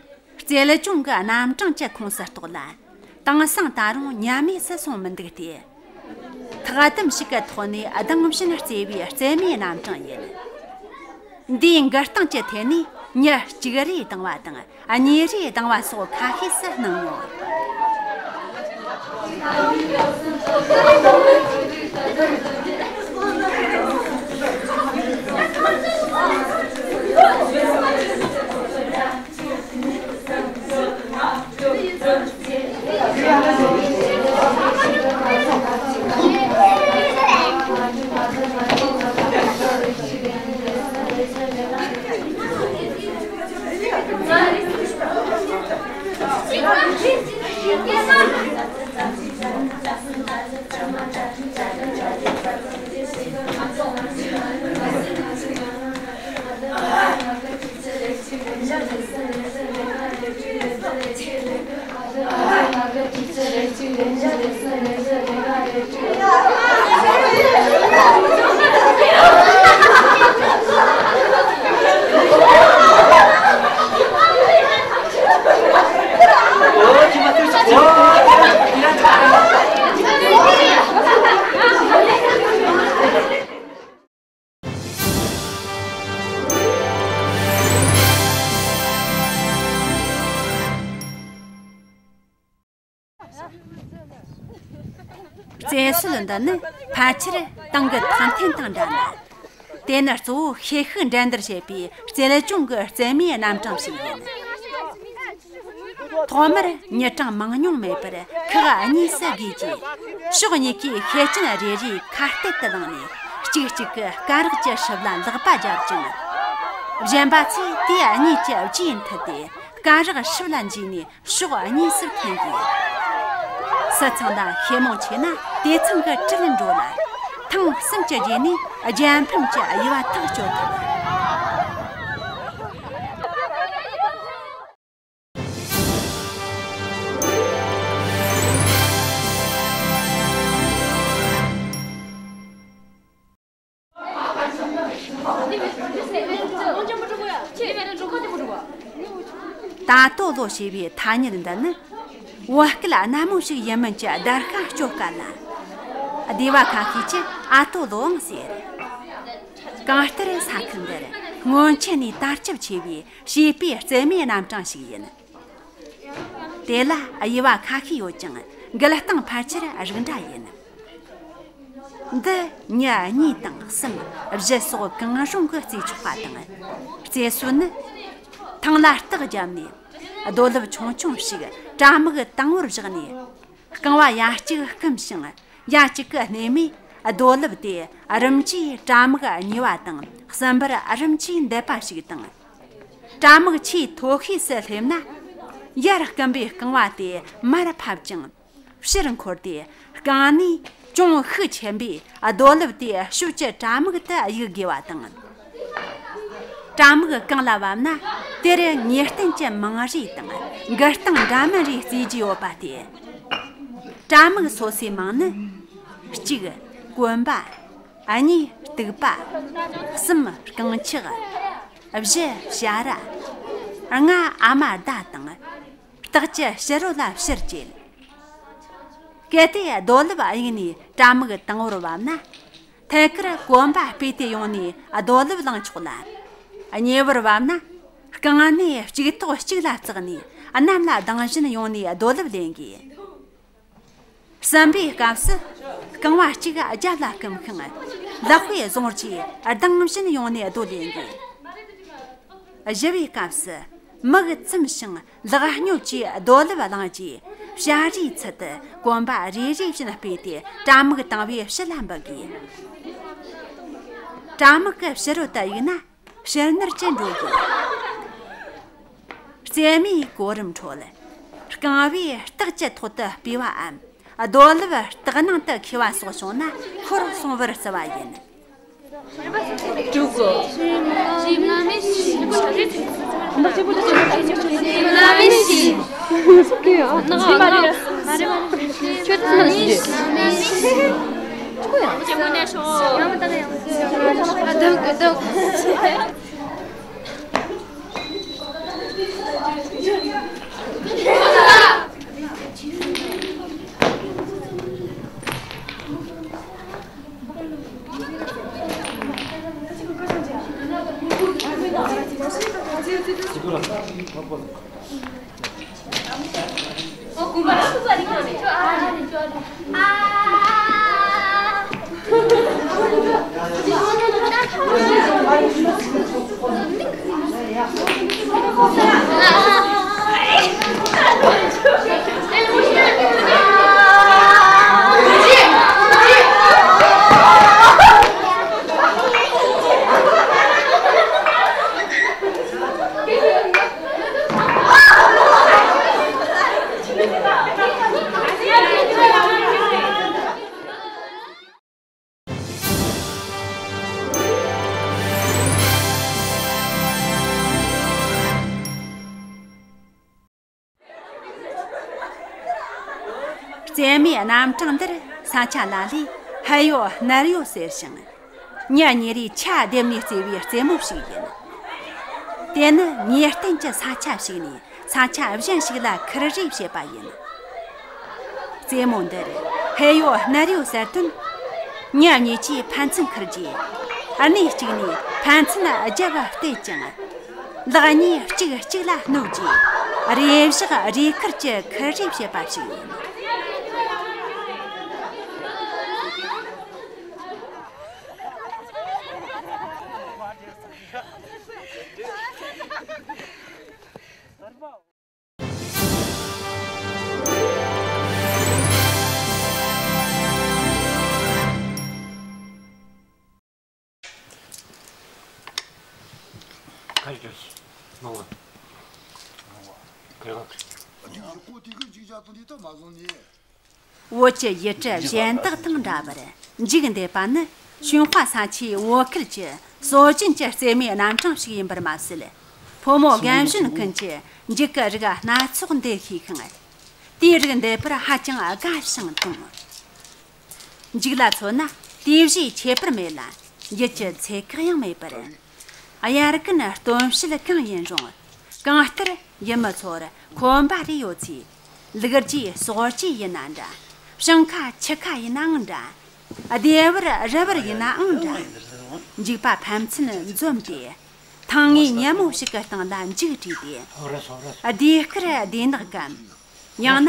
རྩལ་སྦྱོང་གི་རྣམ་གྲངས་ཀྱི་ཁོངས་སུ་གཏོགས་ལ། དེང་སང་ད་རུང་ཉམས་དམས་སུ་སོང་མི་འདུག་སྟེ། ཐག་དམ་ཞིག་གི་ཐོག་ནས་སྡང་ཞེན་སྐྱེ་བའི་རྩལ་མའི་རྣམ་གྲངས་ཡིན། འདིའི་འགུལ་སྟངས་ཀྱི་ཐད་ནས་མྱི་གཅིག་རེ་སྡང་བ་དང་གཉིས་རེ་སྡང་བ་སོགས་ཁ་ཤས་སུ་སྣང་ངོ་། རྩེད་སྲོལ་འདི་ནི་ཕལ་ཆེར་ཏང་གི་ཐང་འཐེན་དང་འདྲ་ལ། དེ་ནི་གཙོ་བོ་ཤེད་ཤུགས་འགྲན་བསྡུར་བྱེད་པའི་རྩལ་སྦྱོང་གི་རྩལ་མོའི་རྣམ་གྲངས་ཤིག་ཡིན། ཐོག་མར་མྱི་གྲངས་མང་ཉུང་མེད་པར་ཁག་གཉིས་སུ་བགོས་རྗེས། ཕྱོགས་གཉིས་ཀའི་ཤེད་ཅན་རེ་རེས་ཁ་གཏད་དུ་ལངས་ནས། གཅིག་གཅིག་གི་སྐ་རགས་ཀྱི་ཧྲིབ་ལ་ལག་པ་སྦྱར་ཅིང་། གཞན་པ་ཚོས་དེ་གཉིས་ཀྱི་རྗེས་མཐུད་དེ་སྐ་རགས་ཧྲིབ་ལ་འཇུས་ནས། ཕྱོགས་གཉིས་སུ་འཐེན་དགོས། སུ་ཚང་དང་ཤེད་མོ་ཆེ་ན་དེ་ཚང་གི་གྲལ་འགྲོ་ལ། ཐེངས་གསུམ་གྱི་རྗེས་ནས་རྒྱལ་ཕམ་གྱི་དབྱེ་བ་ཐག་གཅོད་ཐུབ། ད་ལྟོ་ལོ་ཞེས་པའི་ཐ་སྙད་འདི་ནི་བོད་སྐད་སྣ་མོ་ཞིག་ཡིན་མིན་གྱི་བརྡར་ཤ་གཅོད་དཀའ་ལ། སྡེ་བ་ཁ་ཤས་ཀྱིས་ཨ་ལྟོ་ལོའང་ཟེར། གང་ལྟར་ས་ཁུལ་འདིར་སྔོན་ཆད་ནས་དར་ཁྱབ་ཆེ་བའི་བྱིས་པའི་རྩེད་མོའི་རྣམ་གྲངས་ཤིག་ཡིན། དེ་ལ་དབྱེ་བ་ཁ་ཤས་ཡོད་ཀྱང་། འགུལ་སྟངས་ཕལ་ཆེར་རིགས་འདྲ་ཡིན། འདི་མྱི་གཉིས་དང་གསུམ། བཞི་སོགས་གང་རུང་གིས་རྩེ་ཆོག་པ་དང་། རྩེད་སྲོལ་ནི། ཐང་ལ་སྟག་བརྒྱབ་ནས། རྡོ་ལེབ་ཆུང་ཆུང་ཞིག་དྲ་མིག་དང་པོར་བཞག་ནས། རྐང་བ་ཡ་གཅིག་བསྐུམ་ཞིང་། ཡ་གཅིག་གིས་སྣེ་མོས་རྡོ་ལེབ་དེ་རིམ་གྱིས་དྲ་མིག་གཉིས་པ་དང་། གསུམ་པར་རིམ་གྱིས་འདེབས་པ་ཞིག་དང་། དྲ་མིག་ཆེས་མཐོ་ཤོས་སུ་སླེབས་ན། ཡར་བསྐུམ་པའི་རྐང་བ་དེ་མར་ཕབ་ཅིང་། ཕྱིར་འཁོར་ཏེ། རྐང་སྣེ་ཅུང་ཤུགས་ཆེན་པོས་རྡོ་ལེབ་དེ་ཞབས་ཀྱི་དྲ་མིག་ཏུ་གཡུག་དགོས་པ་དང་། དྲ་མིག་གང་ལ་བབས་ན། དེར་ངེས་གཏན་གྱི་རྨང་རུས་དང་འགུལ་སྟངས་འདྲ་མིན་རེ་རྩེ་རྒྱུ་ཡོད་པ་སྟེ། དྲ་མིག་སོ་སོའི་མིང་ནི། གཅིག་གོན་པ། གཉིས་གཏུག་པ། གསུམ་རྐང་ཆག། བཞི་བྱ་ར། ལྔ་ཨ་མ་ཟླ་དང་། སྟག་གི་ཕྱི་རོལ་ལ་ཕྱིར་བསྐྱེད། གལ་ཏེ་རྡོ་ལེབ་གཡུགས་ནས་དྲ་མིག་དང་པོར་བབས་ན། ཐད་ཀར་གོན་པ་སྤོས་ཏེ་ཡོང་ནས་རྡོ་ལེབ་བླངས་ཆོག་ལ། གཉིས་པར་བབས་ན། རྐང་སྣེ་གཅིག་ཐོག་གཅིག་ལ་བརྩེགས་ནས། གནམ་ལ་ལྡིང་བཞིན་ཡོང་ནས་རྡོ་ལེབ་ལེན་དགོས། གསུམ་པའི་སྐབས་སུ། རྐང་བ་གཅིག་རྒྱབ་ལ་བསྐུམ་ཤིང་། ལག་པས་བཟུང་རྗེས་ལྡིང་བཞིན་ཡོང་ནས་རྡོ་ལེན་དགོས། བཞི་པའི་སྐབས་སུ། མིག་བཙུམ་ཞིང་ལག་སྙོབ་ཀྱིས་རྡོ་ལེབ་བླངས་རྗེས། བྱ་རའི་ཚུལ་དུ་གོན་པ་རེ་རེ་བཞིན་སྤོས་ཏེ། དྲ་མིག་དང་པོའི་ཕྱི་ལ་འབུད་དགོས། དྲ་མིག་གི་ཕྱི་རོལ་དུ་གཡུགས་ན། ཕྱིར་ནུར་གྱིས་འགྲོ་དགོས། རྩེད་མོའི་གོ་རིམ་ཁྲོད། རྐང་བས་སྟག་གི་ཐོག་ཏུ་སྤོས་པའམ། རྡོ་ལེབ་སྟག་ནང་དུ་འཁེལ་བ་སོགས་བྱུང་ན་ཁོར་སོང་བར་བརྩི་བ་ཡིན། དྲུག་གོ། རྩེད་མོའི་རྣམ་གྲངས་འདིར་ས་ཆ་ལ་ལས་ཧ་ཡོད་སྣར་ཡོད་ཟེར་ཞིང་། མྱི་གཉིས་རེས་ཆ་བསྡེབས་ནས་རྩེ་བའི་རྩེད་མོ་ཞིག་ཡིན། དེ་ནི་ངེས་གཏན་གྱི་ས་ཆ་ཞིག་ནས་ས་ཆ་གཞན་ཞིག་ལ་ཁུར་རེས་བྱེད་པ་ཡིན། རྩེད་མོ་འདིར་ཧེ་ཡོ་སྣར་ཡོ་ཟེར་དོན། མྱི་གཉིས་ཀྱིས་ཕན་ཚུན་ཁུར་རྗེས། སྣེ་གཅིག་ནས་ཕན་ཚུན་རྒྱབ་གཏད་ཅིང་། ལག་གཉིས་གཅིག་གཅིག་ལ་གནོད་རྗེས། རེས་བཞག་རེས་ཁུར་གྱི་ཁུར་རེས་བྱེད་པ་ཞིག་ཡིན། བོད་ཀྱི་ཡུལ་གྲུ་གཞན་དག་དང་འདྲ་བར་འཇིག་འདེབས་པ་ནི་ཞུན་ཧྭ་ས་ཆའི་བོད་ཁུལ་གྱི་སྲོལ་རྒྱུན་གྱི་རྩེད་མོའི་རྣམ་གྲངས་ཤིག་ཡིན་པར་མ་ཟད། ཕོ་མོ་རྒན་གཞོན་ཀུན་གྱིས་འཇིག་གི་རིགས་སྣ་ཚོགས་འདེད་ཤེས་ཤིང་། དེའི་རིགས་འདེད་པར་ཧ་ཅང་དགའ་ཞིང་དུང་། འཇིག་ལ་མཚོན་ན་དེའི་གཞིའི་ཁྱད་པར་མེད་ལ། ཡུལ་གྱི་ཚད་བཀག་ཡང་མེད་པར། དབྱར་ཀུན་སྟོན་བྱེད་གང་ཡིན་རུང་། གང་ལྟར་ཡུལ་མི་ཚོར་ཁོམ་པ་རེ་ཡོད་ཚེ། ལུག་རྒྱུའི་སོག་རྒྱུ་ཡིན་ན་འདྲ། ཞིང་ཁ་ཆུ་ཁ་ཡིན་ནའང་འདྲ། སྡེ་བར་རི་བར་ཡིན་ནའང་འདྲ། འཇིག་པ་ཕན་ཚུན་འཛོམས་ཏེ། ཐང་ངེ་ཉ་མོ་ཞིག་གི་སྟེང་ལ་འཇིག་བྲིས་ཏེ། སྡེ་དཀར་སྡེ་ནག་གམ། ཡང་ན་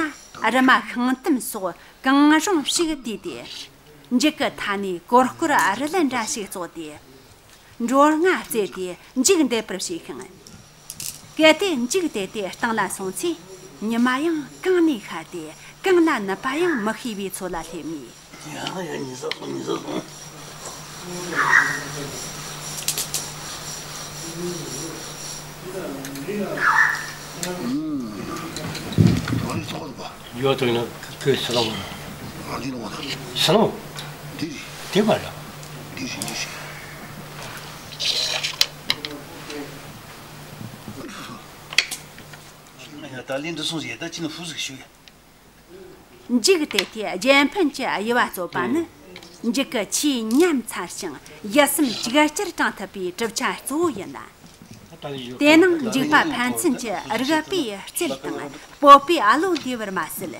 རི་མ་ཤིང་དམ་སོགས་གང་རུང་ཞིག་བལྟས་ཏེ། འཇིག་གི་མཐའ་ནས་གོར་གོར་རི་ལི་འདྲ་ཞིག་བཙོག་སྟེ། འགྲོ་ལྔ་བཙལ་ཏེ་འཇིག་འདེབས་པར་བྱས་ཤིང་། གལ་ཏེ་འཇིག་དེད་དེ་སྟེང་ལ་སོང་ཚེ། ཉི་མ་ཡང་གང་ནས་ཤར་ཏེ་གང་ལ་ནུབ་པ་ཡང་མི་ཤེས་པའི་ཚོད་ལ་སླེབས་ནས། ཡ་ཡ། ཉི་ཟ་སོང་། ཉི་ཟ་སོང་། ཨུམ། ཨ་ནི་ཚོགས་པ། ཡོད་དོ་ཡིན་ན་ཁོས་སི་ལོང་། ཨ་འདི་ལོང་བ་དང་། སི་ལོང་། འདི་རེད། དེ་བར་ལ། འདི་རེད། འདི་རེད། ད་ལན་འདི་སོང་ཟིག་ད་ཅི་ནི་ཧུ་ཟིག་ཞུ་ཡ། འཇིག་དེད་དེ་རྒྱལ་ཕམ་གྱི་དབྱེ་བ་རྩོད་པ་ནི། འཇིག་གི་ཆེས་ཉམས་ཚར་ཞིང་ཡིད་སེམས་ཅིག་ཅར་དྲང་ཐུབ་པའི་གྲུབ་ཆ་གཙོ་བོ་ཡིན་ལ། དེ་ནང་འཇིག་པ་ཕན་ཚུན་གྱི་རིག་པའི་རྩལ་དང་སྤོབས་པའི་བློ་འདུས་པར་མ་ཟད།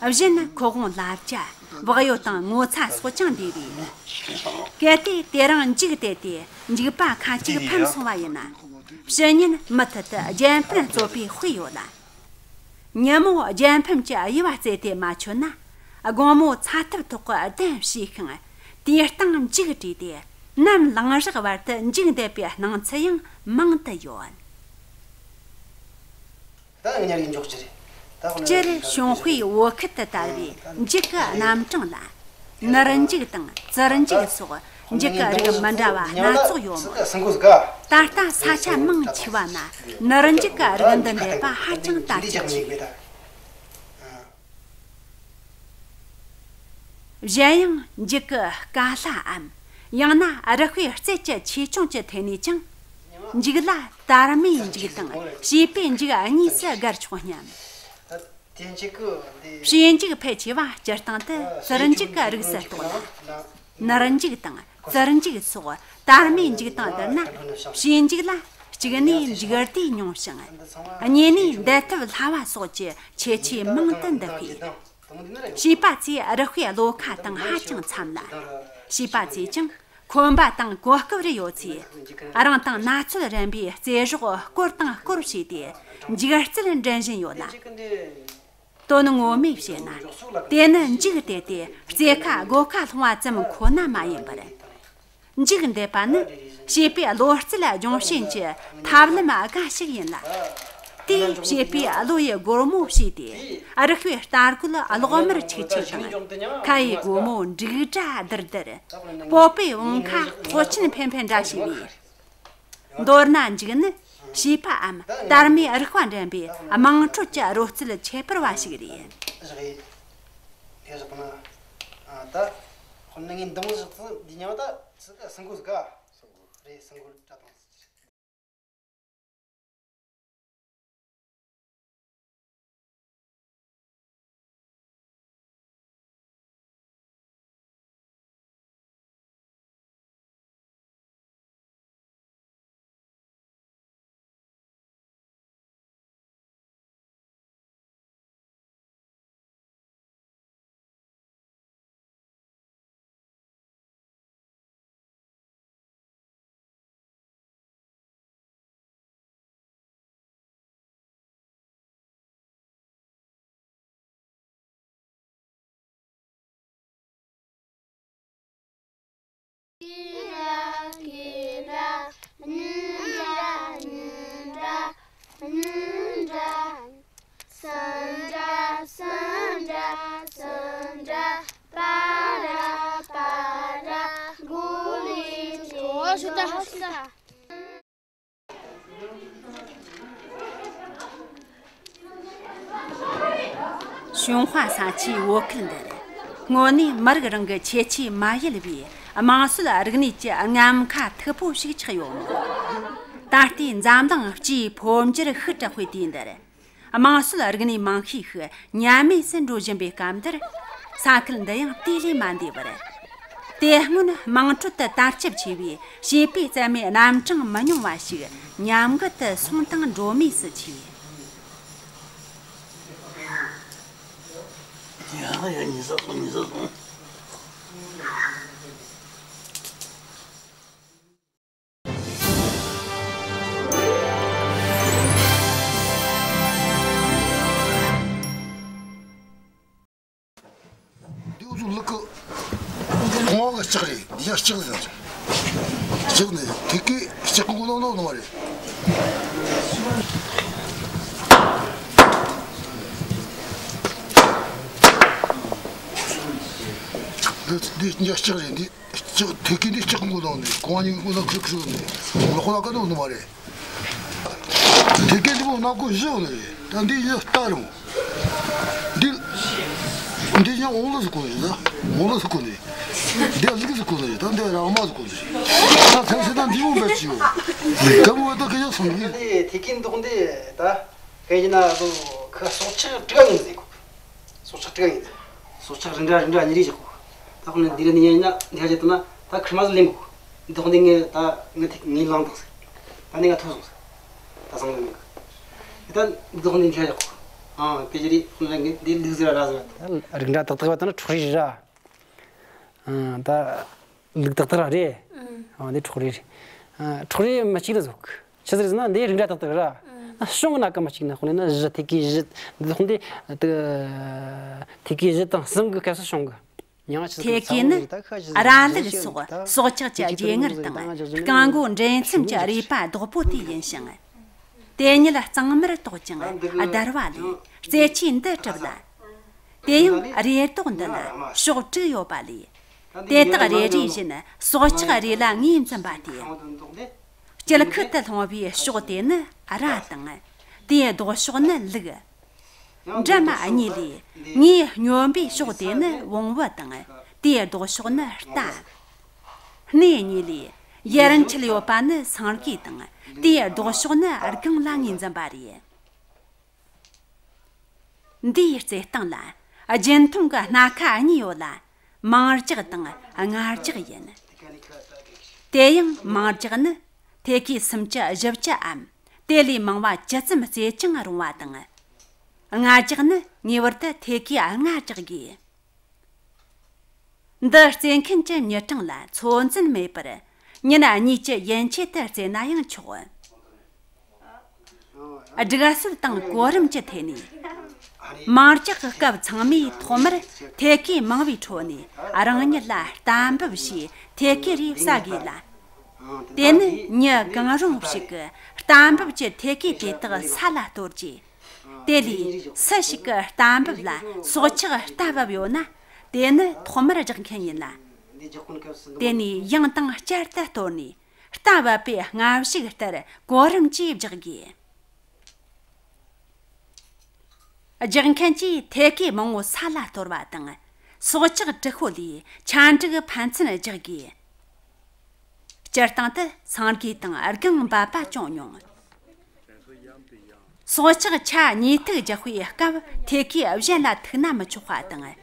གཞན་ཁོ་དབང་ལབ་རྒྱ། བག་ཡོད་དང་ངོ་ཚ་སོགས་ཀྱང་འདུས་པས། གལ་ཏེ་དེ་རིང་འཇིག་དེད་དེ་འཇིག་པ་ཁ་ཅིག་ཕམ་སོང་བ་ཡིན་ན། ཕྱི་ཉིན་མུ་མཐུད་དུ་རྒྱལ་ཕམ་རྩོད་པའི་དཔེ་ཡོད་ལ། ཉིན་མོ་རྒྱལ་ཕམ་གྱི་དབྱེ་བ་བཙལ་ཏེ་མ་ཆོད་ན། དགོང་མོ་ཚ་ཐབ་ཐོག་གི་གདན་བྱས་ཤིང་། དེའི་སྟེང་འཇིག་བྲིས་ཏེ། ནམ་ལངས་རག་བར་དུ་འཇིག་འདེབས་པའི་སྣང་ཚུལ་ཡང་མང་དུ་ཡོད། ད་ང་ཉར་གི་འཇོག་རྒྱུ་རེད། ད་ཁོ་ན་སྤྱིར་ཞུན་ཧུའེ་བོད་ཁུལ་དུ་དར་བའི་འཇིག་གི་རྣམ་གྲངས་ལ། ནུར་འཇིག་དང་ཙིར་འཇིག་སོགས་འཇིག་གི་རིགས་མི་འདྲ་བ་སྣ་ཚོགས་ཡོད་མོད། ད་ལྟ་ས་ཆ་མང་ཆེ་བ་ན་ནུར་འཇིག་གི་རིགས་འདི་འདེབས་པ་ཧ་ཅང་དར་ཁྱབ་ཆེ། གཞན་ཡང་འཇིག་གི་ཀ་ལྷའམ། ཡང་ན་རུ་སྤུའི་རྩལ་གྱི་ཆེ་ཆུང་གི་ཐད་ནས་ཀྱང་། འཇིག་ལ་དར་མའི་འཇིག་དང་བྱིས་པའི་འཇིག་གཉིས་སུ་བགར་ཆོག་སྙམ། བྱིས་འཇིག་ཕལ་ཆེ་བ་སྤྱིར་བཏང་དུ་ཙིར་འཇིག་གི་རིགས་སུ་གཏོགས་ལ། ནུར་འཇིག་དང་ཙིར་འཇིག་སོགས་དར་མའི་འཇིག་དང་བསྡུར་ན། བྱིས་འཇིག་ལ་གཅིག་ནས་འཇིག་ལྟས་ཉུང་ཞིང་། གཉིས་ནས་འདེད་ཐབས་སླ་བ་སོགས་ཀྱི་ཁྱད་ཆོས་མང་དུ་འདུ་བས། བྱིས་པ་ཚོས་རུ་སྤུའི་བློ་ཁ་དང་ཧ་ཅང་འཚམ་ལ། བྱིས་པ་ཚོས་ཀྱང་ཁོམ་པ་དང་གོ་སྐབས་རེ་ཡོད་ཚེ། རང་དང་ན་ཚོད་རན་པའི་རྩེད་གཞོགས་སྐོར་དང་སྐོར་བྱས་ཏེ། འཇིག་རྩལ་འགྲན་བཞིན་ཡོད་ལ། དོན་ངོ་མས་བཤད་ན། དེ་ནི་འཇིག་དེད་དེ་རྩེད་ཁ་སྒོ་ཁ་སློང་བ་ཙམ་ཁོ་ན་མ་ཡིན་པར། འཇིག་འདེབས་པ་ནི་ བྱིས་པའི་བློ་རྩལ་སྦྱོང་བྱེད་ཀྱི་ཐབས་ལམ་འགའ་ཞིག་ཡིན་ལ། དེས་བྱིས་པའི་བློ་ཡི་སྒོར་མོ་ཕྱེས་ཏེ། རིག་པའི་ལྟ་སྐུལ་གློག་དམར་ཆིག་ཆིག་དང་། ཁ་ཡི་སྒོར་མོ་འབྲུག་སྒྲ་དིར་དིར། སྤོབས་པའི་བང་ཁ་ཐོག་ཆེན་འཕེན་འཕེན་འདྲ་བྱས་པས། མདོར་ན་འཇུག་ནི་བྱིས་པའམ་དར་མའི་རིག་པ་འགྲན་པའི་དམངས་ཁྲོད་ཀྱི་རོལ་རྩེད་ཁྱད་པར་བ་ཞིག་རེད། བཞག་ཡིན། དེ་བཞག་ན། ཨ། ད་དཔེར་ན་ངས་འདི་མོ་བཞག་ཚེ་འདི་མྱིང་ད་ཚིག་གི་སྲིན་གོ་ཟིག་ག་རེད། སྲིན་གོ་བཀྲ་དང་། གཞུང་དཔའ་ས་ཆའི་བོད་ཁུལ་འདིར། དངོས་གནས་མི་རིགས་རང་གི་ཁྱད་ཆོས་མ་ཡལ་བའི་དམངས་སྲོལ་རིག་གནས་ཀྱི་རྔམ་ཁ་མཐུག་པོ་ཞིག་ཆགས་ཡོད་མོད། ད་ལྟའི་འཛམ་གླིང་སྤྱིའི་འཕོ་འགྱུར་ཤུགས་དྲག་པའི་དུས་འདིར། དམངས་སྲོལ་རིག་གནས་མང་ཤས་ཤིག་ཉམས་དམས་སུ་འགྲོ་བཞིན་པའི་སྐབས་འདིར། ས་ཁུལ་འདི་ཡང་དེ་ལས་མ་འདས་པར། དེ་སྔོན་དམངས་ཁྲོད་དུ་དར་ཁྱབ་ཆེ་བའི་བྱིས་པའི་རྩལ་མའི་རྣམ་གྲངས་མི་ཉུང་བ་ཞིག་ཉམས་རྒུད་དུ་སོང་དང་འགྲོ་མུས་སུ་མཆིས། ཡ་ཡ། ཉི་ཟ་སོང་། ཉི་ཟ་སོང་། འདི་འུ་ཚོ་ལུག་གི་ཁང་བ་གི་ལྕགས་རེད། འདི་ཡང་ལྕགས་ཟེར། ལྕགས་ནི་ཐད་ཀའི་ལྕགས་གི་མགོ་ནང་ལོག་ནི་མ་རེད། འདི་འདི་ཡང་ལྕགས་རེད། འདི་ལྕགས། ཐད་ཀའི་འདི་ལྕགས་གི་མགོ་ནང་ནས་ཁང་བ་གཉིས་གི་མགོ་ནང་ཁུར་ཁུར་ནས་ལོག་ལ་ག་ནོ་ནི་མ་རེད། ཐད་ཀའི་འདི་མོ་ནང་ཁོ་བཞི་ཡོད་ནི་རེད། ད་འདི་ཡིན་རྟ་རུང་། འདི་འདི་ཡང་འོང་ལོ་ཟིག་གོ་ནི་རེད། ད་འོང་ལོ་ཟིག་གོ་ནི་རེད། འདི་ལུག་ཟིག་གོ་ནི་རེད། ད་འདི་ར་མ་ཟིག་གོ་ནི་རེད། ད་ཐལ་སེ་ད་འདི་མོ་བེད་ཀྱི་ཡོད། ག་མོ་ད་ག་ཡོད་སོང་གི། འདི་ཐད་ཀའི་མདོག་འདི་ད་ག་ཡིན་ན་ལོ་ཁ་སྲོག་ཆགས་དྲུག་ཡིན་ཟིག་གོ། སྲོག་ཆགས་དྲུག་ཡིན་ཟིག། སྲོག་ཆགས་རི་འདྲ་རི་འདྲ་གཉིས་རེ་བཞག་གོ། ད་ཁོ་ནི་འདི་ར་ནི་ཡིན་ན་འདི་ཧ་ཅེ་ཏུ་ན་ད་ཁིར་མ་ཟིག་ལེན་གོ། འདི་ཁོ་འདི་ངས་ད་ངས་ཐིག་ངས་ལངས་དང་ཟེར། ད་ནི་ང་ཐོ་སོང་ཟེར། ད་བཟང་ལ་མེད་གི། ད་འདི་ཁོ་འདི་འདི་ཧ་ཅེ་གོ། ཨ་དཔེ་ཅི་རེད། ཁོ་ན་ངས་འདི་ལུག་ཟེར་ར་ཟེར། ད་རིགས་འདྲ་ཏག་ཏག་བ་ད་ན་འཕྲོག་རེས་ར། ཨ་ད་ལུག་ཏག་ཏག་ར་རེད། ཨ་འདི་འཕྲོག་རེས་རེད། ཨ་འཕྲོག་རེས་མི་གཅིག་ལ་ཟོག། ཆི་ཟེར་ཟེར་ན་འདི་རིགས་འདྲ་ཏག་ཏག་ར། ཨ་བྱུང་ན་ག་མི་གཅིག་ན་ཁོ་ནི་ན་བཞི་ཐད་ཀའི་བཞི། འདི་ཁོ་འདི་ཐད་ཀའི་བཞི་དང་གསུམ་གི་སྐབས་སུ་བྱུང་གི། ཡང་ཆི་ཟེར་ཐད་ཀའི་ནི་ར་ལུག་སོགས་སྲོག་ཆགས་ཀྱི་རྗེས་ངར་དང་རྐང་མགོ་འདྲེན་མཚམས་ཀྱི་རུས་པ་རྡོག་པོ་དེ་ཡིན་ཞིང་། དེ་ཉིད་གཙང་མར་བཏོག་ཅིང་བརྡར་བ་ལས་རྩེ་ཆའི་འདི་གྲུབ་ལ། དེ་ཡང་རེ་རྡོག་འདི་ལ་ཕྱོགས་དྲུག་ཡོད་པ་ལས། དེ་དག་རེ་རེ་བཞིན་སྲོག་ཆགས་རེ་ལ་ངོས་འཛིན་པ་སྟེ། དཀྱིལ་ཁུལ་དུ་ལྷུང་བའི་ཕྱོགས་དེ་ནི་ར་དང་། དེའི་ལྡོག་ཕྱོགས་ནི་ལུག། འདྲ་མ་གཉིས་ལས་ངོས་སྙོམས་པའི་ཕྱོགས་དེ་ནི་བོང་བུ་དང་། དེའི་ལྡོག་ཕྱོགས་ནི་རྟ། སྣེ་གཉིས་ལས་ཡར་འཁྱིལ་ཡོད་པ་ནི་སེང་གེ་དང་། དེའི་ལྡོག་ཕྱོགས་ནི་སྒང་ལ་ངོས་འཛིན་པ་རེད། འདིའི་རྩེ་སྟེང་ལ་རྒྱུན་མཐོང་གི་སྣ་ཁ་གཉིས་ཡོད་ལ། མིང་རྒྱག་དང་རྔ་རྒྱག་ཡིན། དེ་ཡང་མིང་རྒྱག་ནི་ཐད་ཀའི་སུམ་ཅུ་བཞི་བཅུའམ་དེ་ལས་མང་བ་ཇི་ཙམ་རྩེ་ཅིང་རུང་བ་དང་། རྔ་རྒྱག་ནི་ངེས་པར་དུ་ཐད་ཀའི་རྔ་རྒྱག་དགོས། འདི་རྩེ་མཁན་གྱི་མྱི་གྲངས་ལ་ཚོད་འཛིན་མེད་པར་ཉིན་གཉིས་ཀྱི་ཡན་ཆད་དུ་རྩེ་ན་ཡང་ཆོག། སྒྲིག་སྲོལ་དང་གོ་རིམ་གྱི་ཐད་ནས། མིང་རྒྱག་གི་སྐབས་ཚང་མས་ཐོག་མར་ཐད་ཀའི་མིང་བའི་ཁྲོད་ནས་རང་ཉིད་ལ་གཏན་འབེབས་བྱས་ཐད་ཀའི་རིགས་བསགས་དགོས་ལ། དེ་ནི་མྱི་གང་རུང་ཞིག་གིས་རྟ་འབབ་ཀྱི་ཐད་ཀའི་དེ་དག་ས་ལ་གཏོར་རྗེས། དེ་ལས་སུ་ཞིག་གིས་རྟ་འབབ་ལ་སྲོག་ཆགས་རྟ་བབས་ཡོད་ན། དེ་ནི་ཐོག་མར་རྒྱག་མཁན་ཡིན་ལ། དེ་ནས་ཡང་དང་བསྐྱར་དུ་གཏོར་ནས། རྟ་བབས་པའི་སྔ་གཞུག་ལྟར་གོ་རིམ་གྱིས་རྒྱག་དགོས། རྒྱག་མཁན་གྱིས་ཐད་ཀའི་མང་བོ་ས་ལ་གཏོར་བ་དང་། སྲོག་ཆགས་དྲུད་ཤོག་ལས་ཆ་འགྲིག་ཕན་ཚུན་རྒྱག་དགོས། སྤྱིར་བཏང་དུ་སེང་གེ་དང་སྒང་འབབ་པ་ཅུང་ཉུང་། སྲོག་ཆགས་ཆ་གཉིས་ཐུག་རྒྱག་པའི་སྐབས་ཐད་ཀའི་གཞན་ལ་ཐུག་ན་མི་ཆོག་པ་དང་།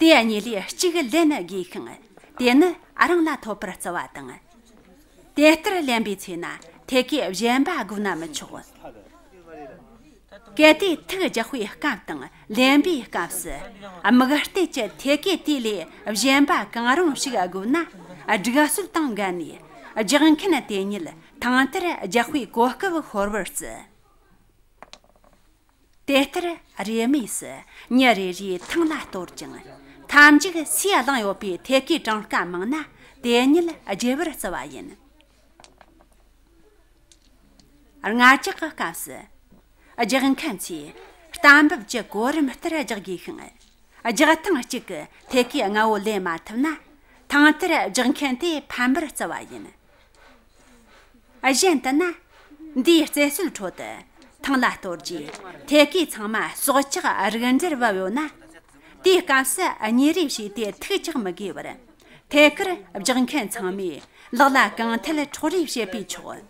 དེ་གཉིས་ལས་གཅིག་ལེན་དགོས་ཤིང་། དེ་ནི་རང་ལ་ཐོབ་པར་བརྩི་བ་དང་། དེ་ལྟར་ལེན་པའི་ཚེ་ན་ཐད་ཀའི་གཞན་པ་དགོས་ན་མི་ཆོག། གལ་ཏེ་ཐུག་རྒྱག་པའི་སྐབས་དང་ལེན་པའི་སྐབས་སུ། དམིགས་གཏད་ཀྱི་ཐད་ཀའི་དུས་ལས་གཞན་པ་གང་རུང་ཞིག་དགོས་ན། སྒྲིག་སྲོལ་དང་འགལ་ནས། རྒྱག་མཁན་དེ་ཉིད་ཐེངས་དེར་རྒྱག་པའི་གོ་སྐབས་ཤོར་བར་བརྩི། དེ་ལྟར་རེས་མོས་སུ་མྱི་རེ་རེའི་ཐང་ལ་གཏོར་ཅིང་། མཐའ་མཇུག་སུས་བླངས་ཡོད་པའི་ཐད་ཀའི་གྲངས་ཀ་མང་ན་དེ་ཉིད་བརྗེ་བར་བརྩི་བ་ཡིན། སྔ་རྒྱག་གི་སྐབས་སུ། རྒྱག་མཁན་ཚོས་རྟ་འབབ་ཀྱི་གོ་རིམ་ལྟར་རྒྱག་དགོས་ཤིང་། རྒྱག་ཐེངས་གཅིག་གི་ཐད་ཀའི་ལྔ་བོ་ལེན་མ་ཐུབ་ན། ཐེངས་དེར་རྒྱག་མཁན་དེ་ཕམ་པར་བརྩི་བ་ཡིན། གཞན་དུ་ན། འདིའི་རྩེད་སྲོལ་ཁྲོད་དུ་ཐང་ལ་གཏོར་རྗེས་ཐད་ཀའི་ཚང་མ་སྲོག་ཆགས་རིགས་འདྲར་བབས་ཡོད་ན། དེའི་སྐབས་སུ་གཉིས་རེ་བྱས་ཏེ་ཐུག་ཀྱང་མི་དགོས་པར། ཐད་ཀར་རྒྱག་མཁན་ཚང་མས་ལག་ལ་གང་འཐད་འཕྲོག་རེས་བྱེད་པས་ཆོག།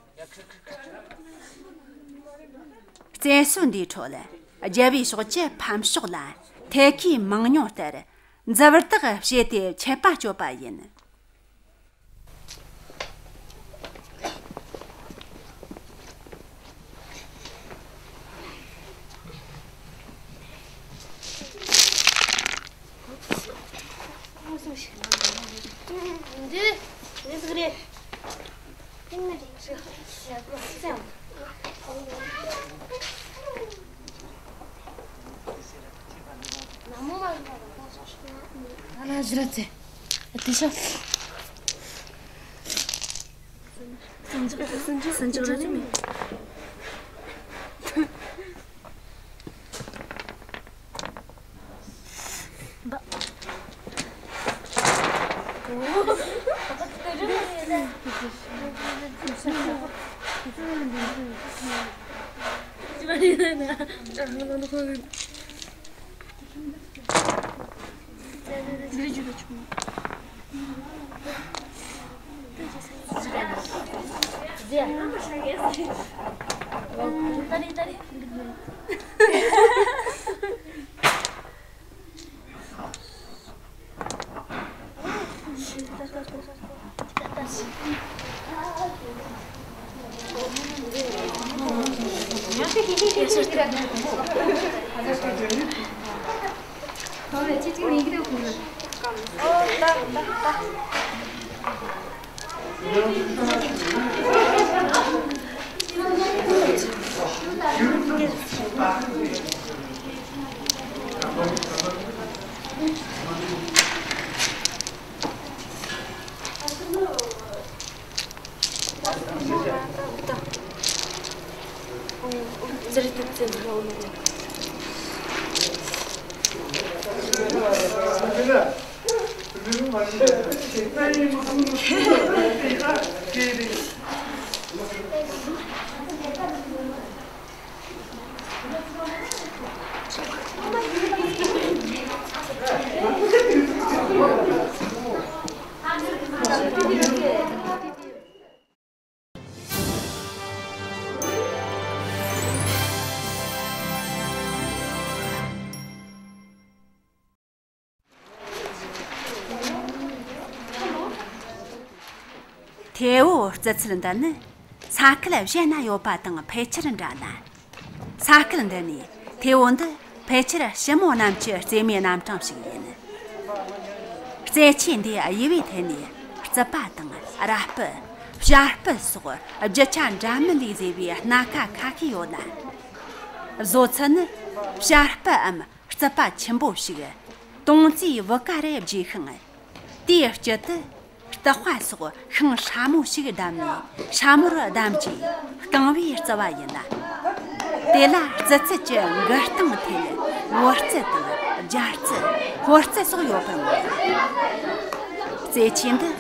རྩེད་སྲོལ་འདིའི་ཁྲོད་རྒྱལ་བའི་ཕྱོགས་ཀྱི་ཕམ་ཕྱོགས་ལ་ཐད་ཀའི་མང་ཉུང་ལྟར་འཛུལ་ཐག་བྱས་ཏེ་ཆད་པ་གཅོད་པ་ཡིན། འདི་རེད། འདི་ཟིག་རེད། ཐེ་བོ་རྩི་ཚུལ་འདི་ནི་ས་ཁུལ་གཞན་ན་ཡོད་པ་དང་ཕལ་ཆེར་འདྲ་ལ། ས་ཁུལ་འདི་ནས་ཐེ་བོ་འདི་ཕལ་ཆེར་ཞི་མོ་གནམ་གྱི་རྩེད་མོའི་རྣམ་གྲངས་ཤིག་ཡིན། རྩེད་ཆས་འདིའི་དབྱེ་བའི་ཐད་ནས་རྩིད་པ་དང་ར་སྤུ། བྱ་སྤུ་སོགས་རྒྱུ་ཆ་འདྲ་མིན་ལས་བཟོས་པའི་སྣ་ཁ་ཁ་ཤས་ཡོད་ལ། བཟོ་ཚུལ་ནི་བྱ་སྤུའམ་རྩིད་པ་ཆེན་པོ་ཞིག་དོང་ཙིའི་བུ་ག་རེ་བརྗེས་ཤིང་། དེའི་དཀྱིལ་དུ་ སྟག་པ་སོགས་ཤིང་སྲ་མོ་ཞིག་བསྡམས་ནས་སྲ་མོར་བསྡམས་རྗེས་རྐང་པས་བརྩི་བ་ཡིན་ལ། དེ་ལ་རྩི་ཚད་ཀྱི་མགུལ་སྟེང་ཐེལ་བོར་རྩི་དང་སྦྱར་རྩི། ཕོར་རྩི་སོགས་ཡོད་པར་མངོན། རྩེད་ཆས་འདི་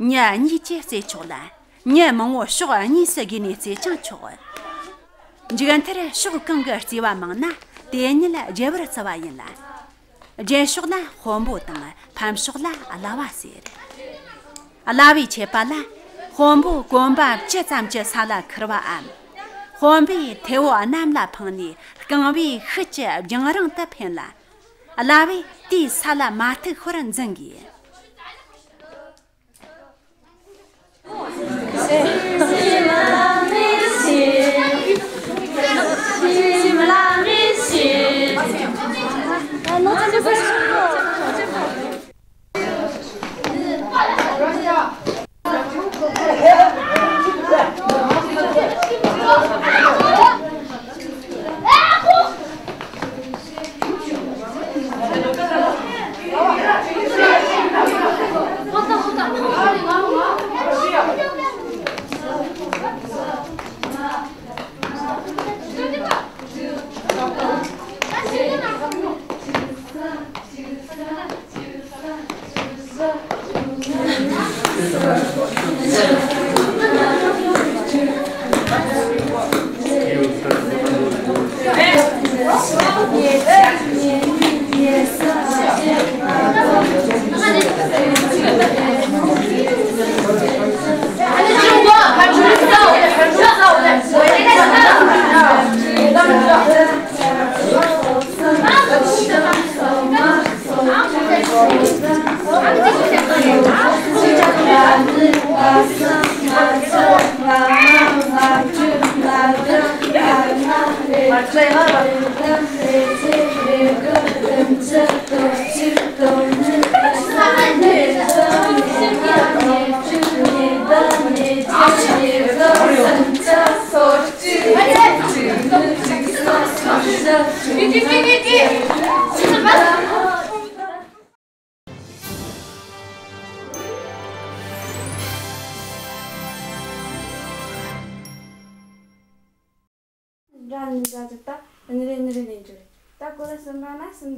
མྱི་གཉིས་ཀྱིས་རྩེ་ཆོག་ལ། མྱི་མང་བོ་ཕྱོགས་གཉིས་སུ་བགོས་ནས་རྩེ་ཀྱང་ཆོག། མཇུག་མཐར་ཕྱོགས་གང་གི་རྩེ་བ་མང་ན་དེ་ཉིད་རྒྱལ་བོར་བརྩི་བ་ཡིན་ལ། རྒྱལ་ཕྱོགས་ལ་དཔོན་པོ་དང་ཕམ་ཕྱོགས་ལ་བླ་བ་ཟེར། བླ་བའི་ཆད་པ་ལ་དཔོན་པོ་གོམ་པ་བཅུ་ཙམ་གྱི་ས་ལ་ཁུར་བའམ། དཔོན་པོས་ཐེ་བོ་གནམ་ལ་འཕངས་ནས་རྐང་པའི་ཤུལ་གྱི་རྒྱང་རིང་དུ་འཕེན་ལ། བླ་བས་དེའི་ས་ལ་མ་ཐུག་ཤོར་འཛིན་དགོས།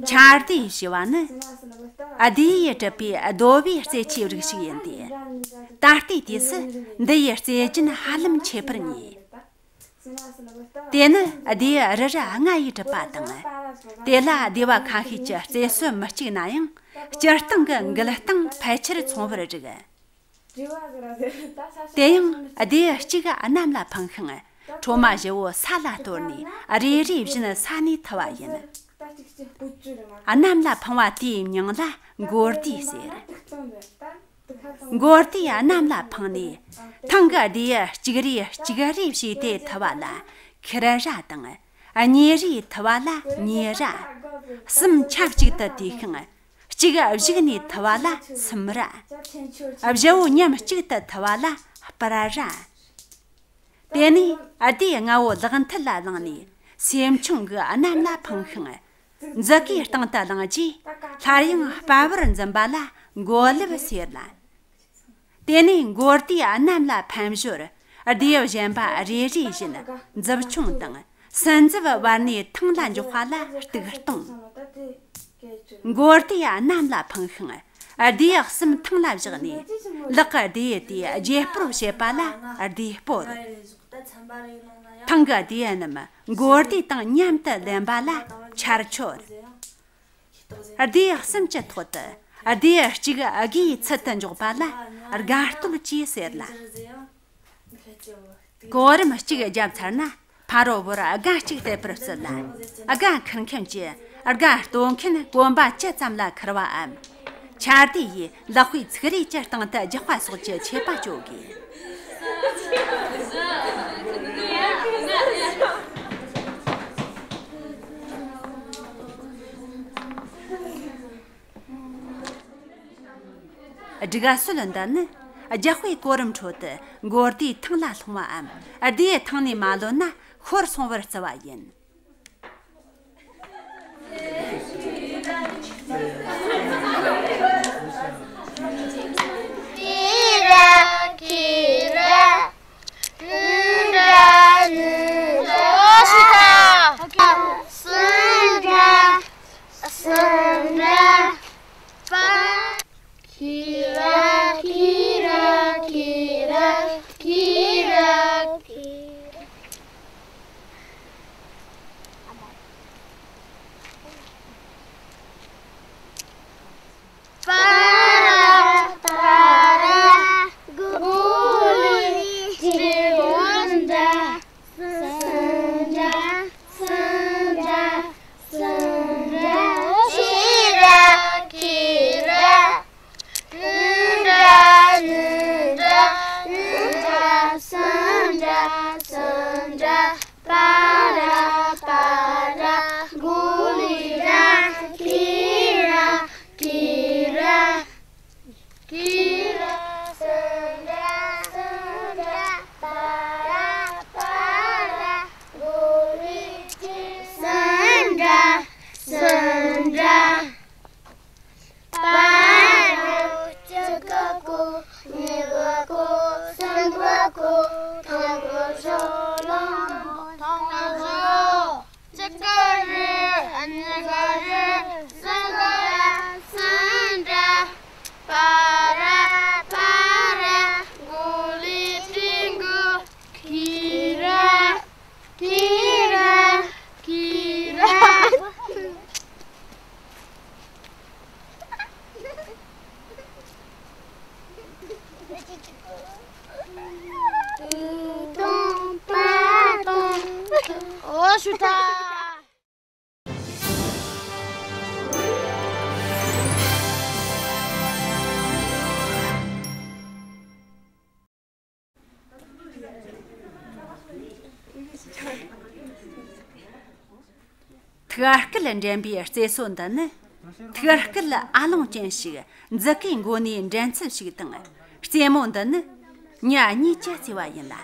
ཆར་དུས་ཞེས་པ་ནི་ཨ་དེ་ཡིས་གྲུབ་པའི་རྡོ་བའི་རྩེད་ཆས་རིགས་ཤིག་ཡིན་ཏེ། ད་ལྟའི་དུས་སུ་འདི་ཡི་རྩེད་རྒྱན་ཧ་ལམ་ཆད་པར་ཉེ། དེ་ནི་སྡེ་རུ་རུ་ལྔ་ཡིས་གྲུབ་པ་དང་། དེ་ལ་སྡེ་བ་ཁ་ཤས་ཀྱི་རྩེད་སྲོལ་མི་གཅིག་ན་ཡང་སྤྱིར་བཏང་གི་མགུལ་སྟེང་ཕལ་ཆེར་མཚུངས་པར་རིགས། དེ་ཡང་སྡེ་གཅིག་གནམ་ལ་འཕངས་ཤིང་ཁྲོ་མ་བཞི་བོ་ས་ལ་གཏོར་ནས་རེ་རེ་བཞིན་ས་ནས་ཐུབ་པ་ཡིན། གནམ་ལ་འཕངས་པ་དེའི་མིང་ལ་མགོ་རྡེས་ཟེར། མགོ་རྡེས་གནམ་ལ་འཕངས་ནས་ཐེངས་གི་རྡེའུ་གཅིག་རེ་གཅིག་རེ་བྱས་ཏེ་ཐུབ་པ་ལ་ཁུར་ར་དང་། གཉིས་རེ་ཐུབ་པ་ལ་གཉིས་ར། གསུམ་ཆབས་ཅིག་ཏུ་བསྡུས་ཤིང་གཅིག་གཞུག་ནས་ཐུབ་པ་ལ་གསུམ་ར། བཞི་བོ་མཉམ་གཅིག་ཏུ་ཐུབ་པ་ལ་སྤར་ར། དེ་ནས་སྡེ་ལྔ་བོ་ལག་མཐིལ་ལ་བླངས་ནས་སེམས་ཆུང་གིས་གནམ་ལ་འཕངས་ཤིང་། མཛུབ་གུའི་སྟེང་དུ་བླངས་རྗེས་སླར་ཡང་སྤར་བར་འཛིན་པ་ལ་མགོ་ལེབ་ཟེར་ལ། དེ་ནས་མགོ་རྡེས་གནམ་ལ་འཕེན་ཞོར་སྡེ་གཞན་པ་རེ་རེ་བཞིན་མཛུབ་ཆུང་དང་སྲིན་མཛུབ་བར་ནས་ཐང་ལ་འཇོག་པ་ལ་གཏུག་སྟངས། མགོ་རྡེས་གནམ་ལ་འཕངས་ཤིང་སྡེའུ་གསུམ་ཐང་ལ་བཞག་ནས་ལག་གི་རྡེའུ་དེའི་རྗེས་སྤོར་བྱེད་པ་ལ་རྡེའུ་སྤོར། ཐང་གི་རྡེའུ་རྣམས་མགོ་རྡེས་དང་མཉམ་དུ་ལེན་པ་ལ་ཆར་ཆོར། རྡེའུ་གསུམ་གྱི་ཐོག་ཏུ་རྡེའུ་གཅིག་སྒོའི་ཚུལ་དུ་འཇོག་པ་ལ་སྒ་སྟོད་ཅེས་ཟེར་ལ། གོ་རིམ་གཅིག་བརྒྱབ་ཚར་ན་ཕ་རོལ་པོར་སྒ་གཅིག་གཏད་པར་བརྩི་ལ། སྒ་ཁུར་མཁན་གྱིས་སྒ་སྟོད་མཁན་གོམ་པ་བཅུ་ཙམ་ལ་ཁུར་བའམ། ཆར་དུས་ཡིས་ལག་པའི་ཚིགས་རིས་ཀྱི་སྟེང་དུ་རྒྱག་པ་སོགས་ཀྱི་ཆད་པ་གཅོད་དགོས། སྒྲིག་སྲོལ་འདི་ནི་རྒྱག་པའི་གོ་རིམ་ཁྲོད་དུ་མགོ་རྡེའུ་ཐང་ལ་ལྷུང་བའམ་རྡེའུ་ཐང་ནས་མ་ལོན་ན་ཤོར་སོང་བར་བརྩི་བ་ཡིན། ཀ་སྐད་འགྲན་པའི་རྩེད་སྲོལ་འདི་ནི་ཐུགས་སྐད་ཨ་ལོང་ཅན་ཞིག་མཛུབ་གུའི་མགོ་ནས་འགྲན་ཚུལ་ཞིག་དང་། རྩེད་མོ་འདི་ནི་མྱི་གཉིས་ཀྱི་རྩེ་བ་ཡིན་ལ།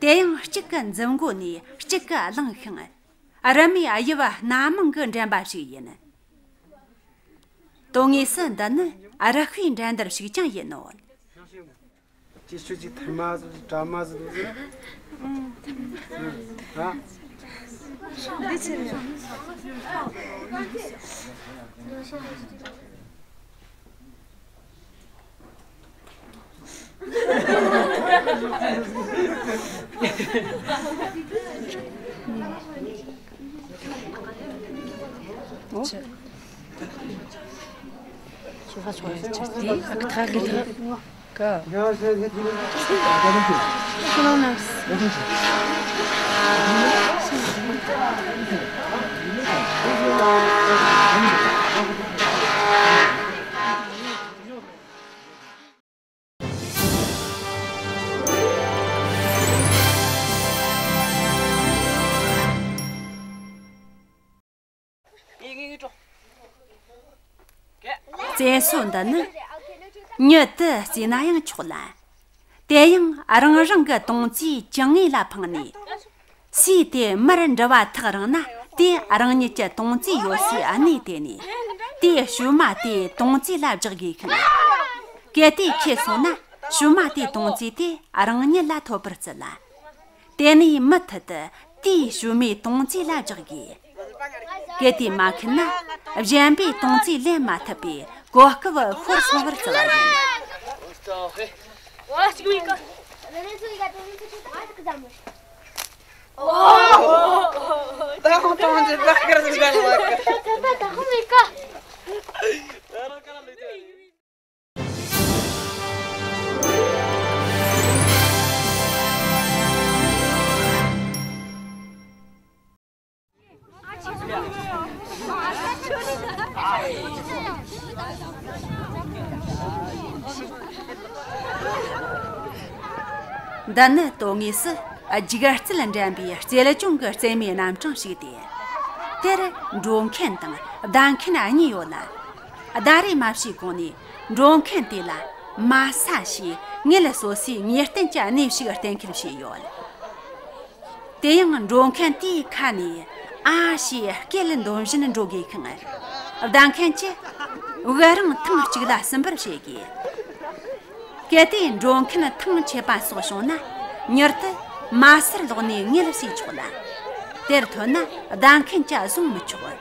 དེ་ཡང་གཅིག་གི་མཛུབ་མགོ་ནས་གཅིག་གིས་བླངས་ཤིང་། རུ་མའི་དབྱིབས་སྣ་མང་གི་འགྲན་པ་ཞིག་ཡིན། དོན་དངོས་སུ་འདི་ནི་རུ་ཤའི་འགྲན་བསྡུར་ཞིག་ཀྱང་ཡིན་ནོ། ཅི་ཞུ་ཅི་ཐར་མ་ཟིག་བཀྲ་མ་ཟིག་འདུག་ཟེར། ཨ། འདི་ཆི་རེད། ཨོ། རྩེད་སྲོལ་འདི་ནི་མྱུར་དུ་རྩེས་ན་ཡང་ཆོག་ལ། དེ་ཡང་རང་རང་གི་དོང་ཙེ་བཅང་ངེས་ལ་འཕངས་ནས། སུས་དེ་མར་འགྲུལ་བ་ཐག་རིང་ན་དེ་རང་ཉིད་ཀྱི་དོང་ཙེ་ཡོད་སའི་གནས་དེ་ནས་དེའི་ཞུ་མ་དེ་དོང་ཙེ་ལ་འཇག་དགོས་ཤིང་། གལ་ཏེ་ཁེལ་སོང་ན་ཞུ་མ་དེ་དོང་ཙེ་དེ་རང་ཉིད་ལ་ཐོབ་པར་བརྩི་ལ། དེ་ནས་མུ་མཐུད་དུ་དེའི་ཞུ་མའི་དོང་ཙེ་ལ་འཇག་དགོས། གལ་ཏེ་མ་ཁེལ་ན་གཞན་པའི་དོང་ཙེ་ལེན་མ་ཐུབ་པའི་གོ་སྐབས་ཤོར་སོང་བར་བརྩི་བ་ཡིན། འདི་ནི་དོན་དངོས་སུ་སྒྱུ་རྩལ་འགྲན་པའི་རྩེད་འཇོང་གི་རྩེད་མོའི་རྣམ་གྲངས་ཤིག་སྟེ། དེར་འགྲོ་མཁན་དང་བདའ་མཁན་གཉིས་ཡོད་ལ། བརྡ་རེས་མ་བྱས་གོང་ནས་འགྲོ་མཁན་དེ་ལ་མ་ས་ཞེས་ངལ་གསོ་སའི་ངེས་གཏན་གྱི་གནས་ཤིག་གཏན་འཁེལ་བྱས་ཡོད། དེ་ཡང་འགྲོ་མཁན་དེའི་ཁ་ནས་ཨ་ཞེས་སྐད་འདོན་བཞིན་འགྲོ་དགོས་ཤིང་། བརྡ་མཁན་གྱིས་དབུགས་རིང་ཐེངས་གཅིག་ལ་ཟིན་པར་བྱེད་དགོས། གལ་ཏེ་འགྲོ་མཁན་ཐེངས་ཆད་པ་སོགས་བྱུང་ན་མྱུར་དུ་མ་སར་ལོག་ནས་ངལ་གསོས་ཆོག་ལ། དེར་ཐོན་ན་བརྡ་མཁན་གྱིས་བཟུང་མི་ཆོག།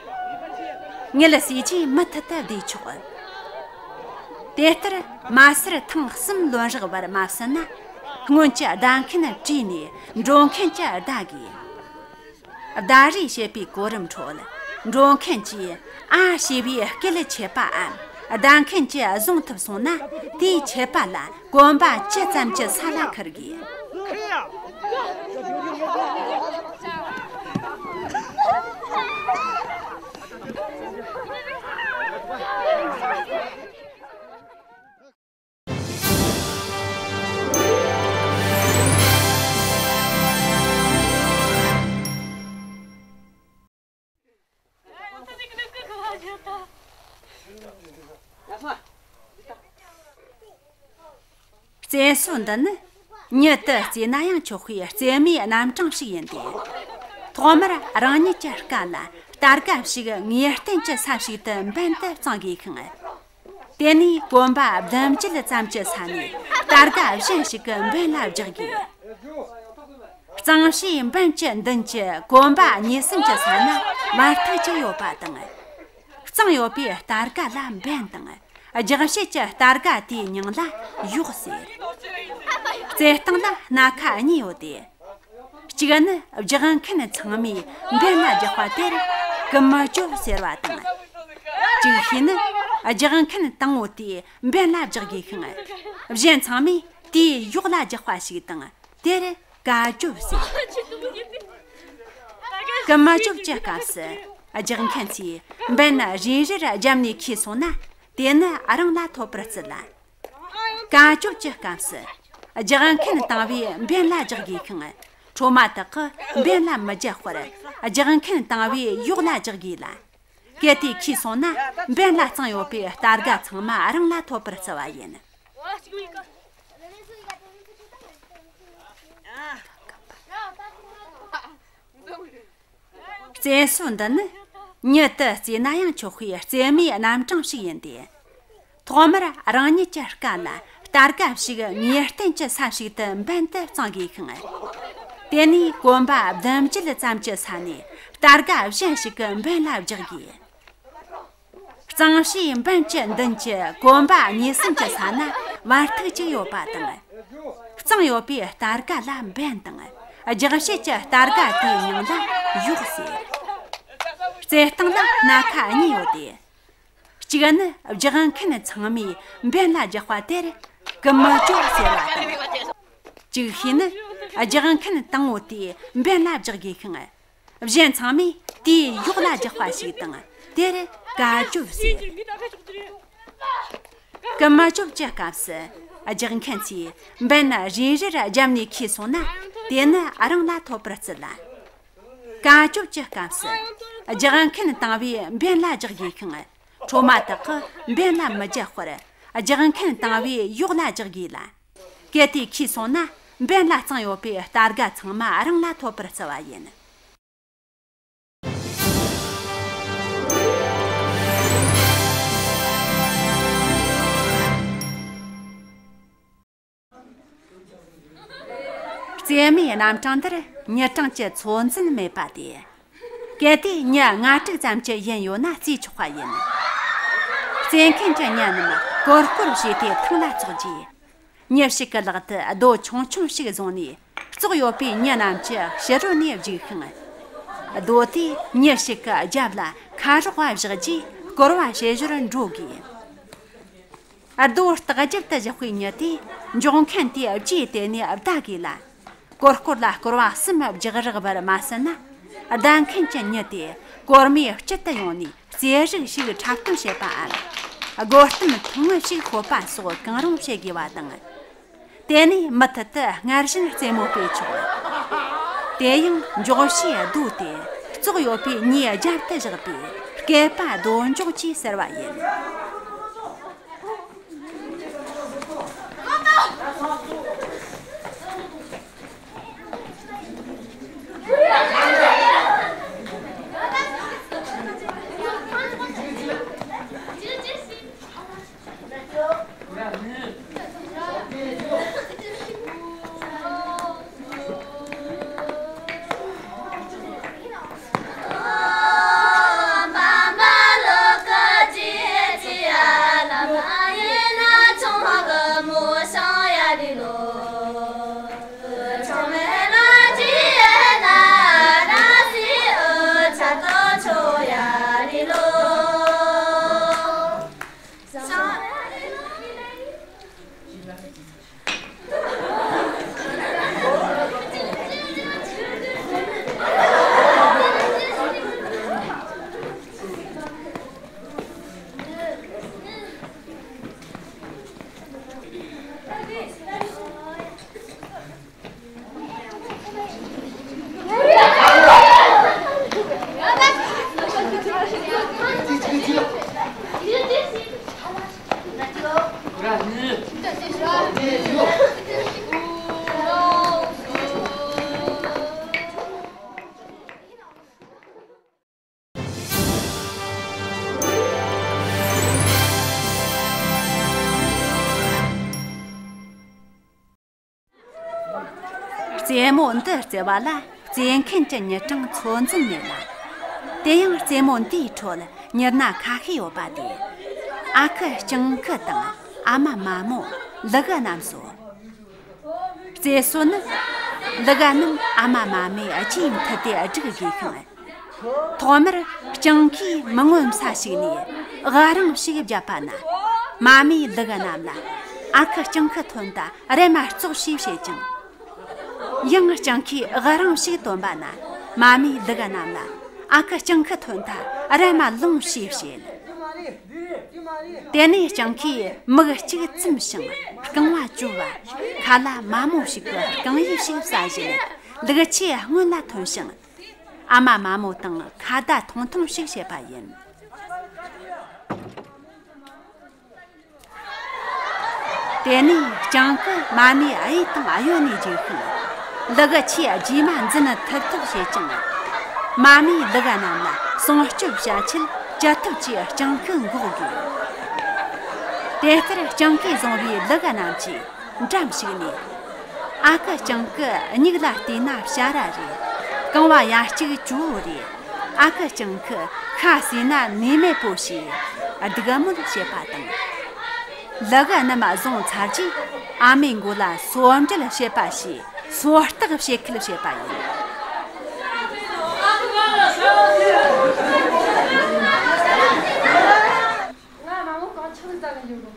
ངལ་གསོས་རྗེས་མུ་མཐུད་དུ་བསྡད་ཆོག། དེ་ལྟར་མ་སར་ཐེངས་གསུམ་ལོན་རག་བར་མ་ཟིན་ན་སྔོན་གྱི་བརྡ་མཁན་བྲོས་ནས་འགྲོ་མཁན་གྱིས་བརྡ་དགོས། བརྡ་རེས་བྱེད་པའི་གོ་རིམ་ཁྲོད། འགྲོ་མཁན་གྱིས་ཨ་ཞེས་པའི་སྐད་ཆད་པའམ་བརྡ་མཁན་གྱིས་བཟུང་ཐུབ་སོང་ན། དེའི་ཆད་པ་ལ་གོམ་པ་ཅི་ཙམ་གྱི་ས་ལ་འཁུར་དགོས། རྩེད་སྲོལ་འདི་ནི་མྱུར་དུ་རྩེས་ན་ཡང་ཆོག་པའི་རྩེད་མོའི་རྣམ་གྲངས་ཤིག་ཡིན་ཏེ། ཐོག་མར་རང་ཉིད་ཀྱི་རྐང་ལ་རྟ་རྒ་ཞིག་ངེས་གཏན་གྱི་ས་ཞིག་ཏུ་འབེན་དུ་བརྩང་དགོས་ཤིང་། དེ་ནས་གོམ་པ་བདུན་བརྒྱད་ཙམ་གྱི་ས་ནས་རྟ་རྒ་གཞན་ཞིག་གི་འབེན་ལ་རྒྱག་དགོས། གཙང་བྱེད་འབེན་གྱི་མདུན་གྱི་གོམ་པ་གཉིས་གསུམ་གྱི་ས་ན་བར་ཐག་ཅིག་ཡོད་པ་དང་། གཙང་ཡོད་པའི་རྟ་རྒ་ལ་འབེན་དང་རྒྱག་བྱེད་ཀྱི་རྟ་རྒ་དེའི་མིང་ལ་གཡོག་ཟེར། རྩེད་སྟངས་ལ་སྣ་ཁ་གཉིས་ཡོད་དེ། གཅིག་ནི་རྒྱག་མཁན་ཚང་མས་འབེན་ལ་རྒྱག་པ་དེར་གུ་མི་གཅོད་ཟེར་བ་དང་། གཅིག་ཤོས་ནི་རྒྱག་མཁན་དང་པོ་དེས་འབེན་ལ་རྒྱག་དགོས་ཤིང་། གཞན་ཚང་མས་དེའི་གཡོག་ལ་རྒྱག་པ་ཞིག་དང་དེར་ཀ་གཅོད་ཟེར། གུ་མི་གཅོད་ཀྱི་སྐབས་སུ་རྒྱག་མཁན་ཚོས་འབེན་རེ་རེར་བརྒྱབ་ནས་ཁེལ་སོང་ན་དེ་ནི་རང་ལ་ཐོབ་པར་བརྩི་ལ། ཀ་གཅོད་ཀྱི་སྐབས་སུ་རྒྱག་མཁན་དང་པོས་འབེན་ལ་རྒྱག་དགོས་ཤིང་། འཕྲོ་མ་དག་གིས་འབེན་ལ་མི་རྒྱག་པར་ རྒྱག་མཁན་དང་བས་གཡོག་ལ་རྒྱག་དགོས་ལ། གལ་ཏེ་ཁུས་སོང་ན་འབེན་ལ་བརྩེགས་ཡོད་པའི་རྟ་སྒ་ཚང་མ་རང་ལ་ཐོབ་པར་བརྩི་བ་ཡིན། རྩེད་སྲོལ་འདི་ནི་མྱི་དུ་བརྩིས་ན་ཡང་ཆོག་པའི་རྩེད་མོའི་རྣམ་གྲངས་ཤིག་ཡིན་ཏེ། ཐོག་མར་རང་ཉིད་ཀྱི་རྐང་ལ་རྟ་སྒ་ཞིག་ངེས་གཏན་གྱི་ས་ཞིག་ཏུ་འབེན་དུ་བརྩེགས་དགོས་ཤིང་། དེ་ནས་གོམ་པ་བདུན་བརྒྱད་ཙམ་གྱི་ས་ནས་རྟ་སྒ་གཞན་ཞིག་གི་འབེན་ལ་རྒྱག་དགོས། གཙང་བྱིའུའི་འབེན་གྱི་མདུན་གྱི་གོམ་པ་གཉིས་གསུམ་གྱི་ས་ན་བར་ཐིག་ཅིག་ཡོད་པ་དང་། གཙང་ཡོད་པའི་རྟ་སྒ་ལ་འབེན་དང་། རྒྱག་བྱེད་ཀྱི་རྟ་སྒ་དེའི་མིང་ལ་གཡོག་ཟེར། རྩེད་སྟངས་ལ་སྣ་ཁ་གཉིས་ཡོད་དེ། གཅིག་ནི་རྒྱག་མཁན་ཚང་མས་འབེན་ལ་རྒྱག་པ་དེར་ཀུ་མུ་ཅོ་ཟེར་བ་དང་། ཅིག་ཤོས་ནི་རྒྱག་མཁན་དང་པོ་དེས་འབེན་ལ་རྒྱག་དགོས་ཤིང་། གཞན་ཚང་མས་དེའི་གཡོག་ལ་རྒྱག་པ་ཞིག་དང་དེར་ཀ་ཅོ་ཟེར། ཀུ་མུ་ཅོ་གི་སྐབས་སུ་རྒྱག་མཁན་ཚོས་འབེན་རེ་རེར་བརྒྱབ་ནས་ཁུས་སོང་ན་དེ་ནི་རང་ལ་ཐོབ་པར་བརྩི་ལ། ཀ་ཅོ་གི་སྐབས་སུ་རྒྱག་མཁན་དང་པོས་འབེན་ལ་རྒྱག་དགོས་ཤིང་། འཕྲོ་མ་དག་གིས་འབེན་ལ་མི་རྒྱག་པར་རྒྱག་མཁན་དང་པོས་གཡོག་ལ་རྒྱག་དགོས་ལ། གལ་ཏེ་ཁུས་སོང་ན་འབེན་ལ་བརྩེགས་ཡོད་པའི་རྟ་སྒ་ཚང་མ་རང་ལ་ཐོབ་པར་བརྩི་བ་ཡིན། རྩེད་མོའི་རྣམ་གྲངས་འདིར་མྱི་གྲངས་ཀྱི་ཚོད་འཛིན་མེད་པ་སྟེ། གལ་ཏེ་མྱི་ལྔ་དྲུག་ཙམ་གྱི་ཡན་ཡོད་ན་རྩེས་ཆོག་པ་ཡིན། རྩེད་མཁན་གྱི་མྱི་རྣམས་གོར་གོར་བྱས་ཏེ་ཐང་ལ་བཙོག་རྗེས། མྱི་ཞིག་གི་ལག་ཏུ་རྡོ་ཆུང་ཆུང་ཞིག་བཟུང་ནས་བཙོག་ཡོད་པའི་མྱི་རྣམས་ཀྱི་ཕྱི་རོལ་ནས་རྒྱུག་ཤིང་། རྡོ་དེས་མྱི་ཞིག་གི་རྒྱབ་ལ་ཁ་རོག་པ་བཞག་རྗེས་སྐོར་བ་བྱེད་ཞོར་འགྲོ་དགོས། རྡོ་ལྟག་རྒྱབ་ཏུ་བཞག་པའི་མྱི་དེས་འཇོག་མཁན་དེའི་རྗེས་དེད་ནས་བདའ་དགོས་ལ། གོར་སྐོར་ལ་སྐོར་བ་གསུམ་རྒྱག་རག་པར་མ་ཟད་ན། བདའ་མཁན་གྱི་མྱི་དེས་གོར་མོའི་དཀྱིལ་དུ་ཡོང་ནས་རྩེད་རིགས་ཤིག་འཁྲབ་སྟོན་བྱེད་པའམ། སྒོ་གཏམ་ཐུང་ངུ་ཞིག་ཤོད་པ་སོགས་གང་རུང་བྱེད་དགོས་པ་དང་། དེ་ནས་མུ་མཐུད་དུ་སྔར་བཞིན་རྩེད་མོ་སྤེལ་ཆོག། དེ་ཡང་འཇོག་བྱའི་རྡོ་དེ་བཙོག་ཡོད་པའི་མྱིའི་རྒྱབ་ཏུ་བཞག་པས་སྐེད་པ་རྡོ་འཇོག་ཅེས་ཟེར་བ་ཡིན། རྩེད་མོ་འདི་རྩེ་བ་ལ་རྩེད་མཁན་གྱི་མྱི་གྲངས་ཚོད་འཛིན་མེད་ལ། དེ་ཡང་རྩེད་མོ་འདིའི་ཁྲོད་མྱི་སྣ་ཁ་ཤས་ཡོད་པ་དེ། ཨ་ཁུ་སྤྱང་ཁུ་དང་ཨ་མ་མ་མོ། ལུ་གུ་རྣམས་སོ། རྩེད་སྲོལ་ནི། ལུ་གུ་རྣམས་ཨ་མ་མ་མོའི་རྗེས་མཐུད་དེ་སྒྲིག་དགོས་ཤིང་། ཐོག་མར་སྤྱང་ཁུས་མི་མངོན་ས་ཞིག་ནས་ཨུ་རང་ཞིག་བརྒྱབ་པ་ན། མ་མོས་ལུ་གུ་རྣམས་ལ། ཨ་ཁུ་སྤྱང་ཁུ་ཐོན་ད་རེམ་མ་བཙོག་ཞེས་བཤད་ཅིང་། ཡང་སྤྱང་ཁུས་ཨུ་རང་ཞིག་བཏོན་པ་ན། མ་མོས་ལུ་གུ་རྣམས་ལ། ཨ་ཁུ་སྤྱང་ཁུ་ཐོན་ད་རེམ་མ་ལོངས་ཞེས་བཤད། དེ་ནས་སྤྱང་ཁུས་མིག་གཅིག་བཙུམས་ཤིང་རྐང་བ་གཅོད་པ། ཁ་ལ་མ་མོ་ཞིག་གི་རྐང་ཡིབ་ཞིག་ཟ་བཞིན་ལུག་ཁྱུའི་སྔོན་ལ་ཐོན་ཞིང་། ཨ་མ་མ་མོ་དང་ཁ་བརྡ་ཐུང་ཐུང་ཞིག་བྱེད་པ་ཡིན། དེ་ནས་སྤྱང་ཀི་མ་མའི་གཡས་དང་གཡོན་ནས་རྒྱུག་ཤིང་། ལུ་གུ་ཆེས་རྗེས་མ་འཛིན་ཐུབ་ཐུབ་བྱེད་ཅིང་། མ་མའི་ལུ་གུ་རྣམས་ལ་སྲུང་སྐྱོབ་བྱ་ཆེད་ཅི་ཐུབ་ཀྱིས་སྤྱང་ཀི་འགོག་དགོས། དེ་ལྟར་སྤྱང་ཀིས་བཟུང་བའི་ལུ་གུ་རྣམས་ཀྱིས་འགྲམ་ཞིག་ནས། ཨ་ཁུ་སྤྱང་ཀི་མྱིག་ལ་བལྟས་ན་བྱ་ར་རེད། རྐང་བ་ཡ་གཅིག་ཇོ་བོ་རེད། ཨ་ཁུ་སྤྱང་ཀི་ཤ་ཟོས་ན་ནུས་མེད་པོ་ཞེས་སྡིགས་དམོད་བྱེད་པ་དང་། ལུ་གུ་རྣམས་བཟུང་ཚར་རྗེས་ཨ་མའི་མགོ་ལ་སོ་འབྲེལ་བྱེད་པ་ཞེས་སོ་ལྟག་བྱེད་ཁུལ་བྱེད་པ་ཡིན། ང་མ་མོ་གང་ཆུང་ཙམ་ཡོད་གོ།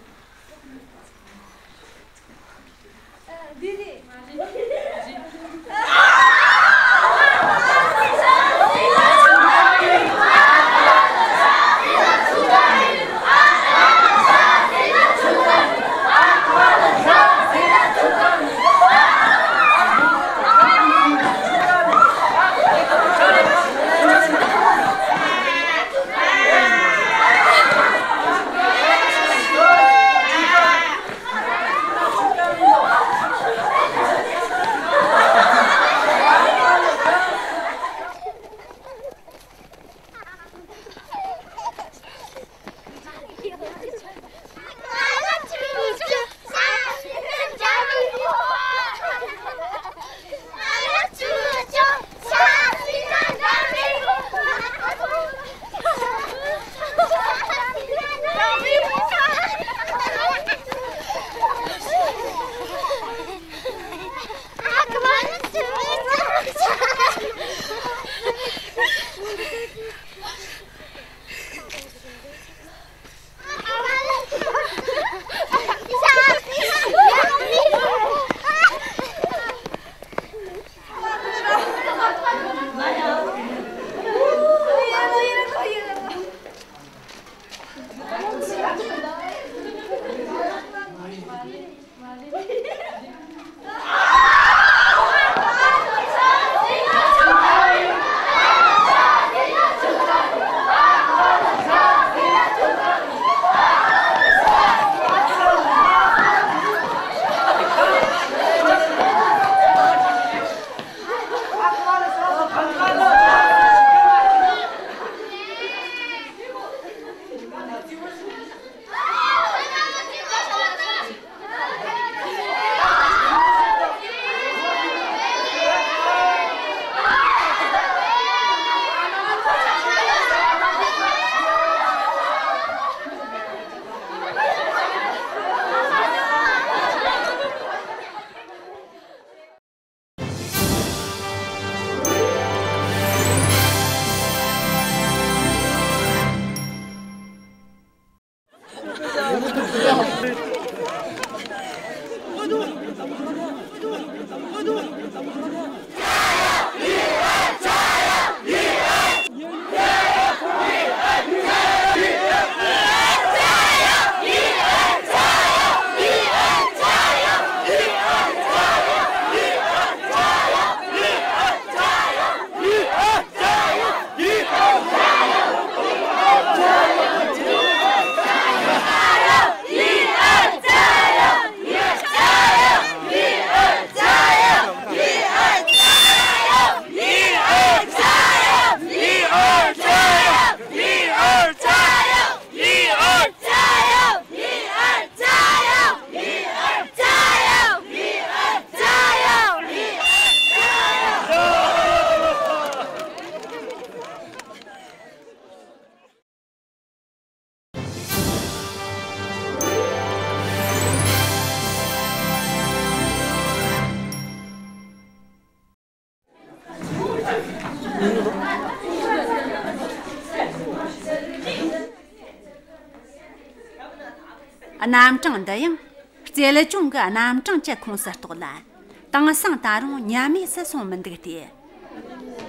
རྣམ་གྲངས་འདི་ཡང་རྩལ་སྦྱོང་གི་རྣམ་གྲངས་ཀྱི་ཁོངས་སུ་གཏོགས་ལ། དེང་སང་ད་རུང་ཉམས་དམས་སུ་སོང་མི་འདུག་སྟེ།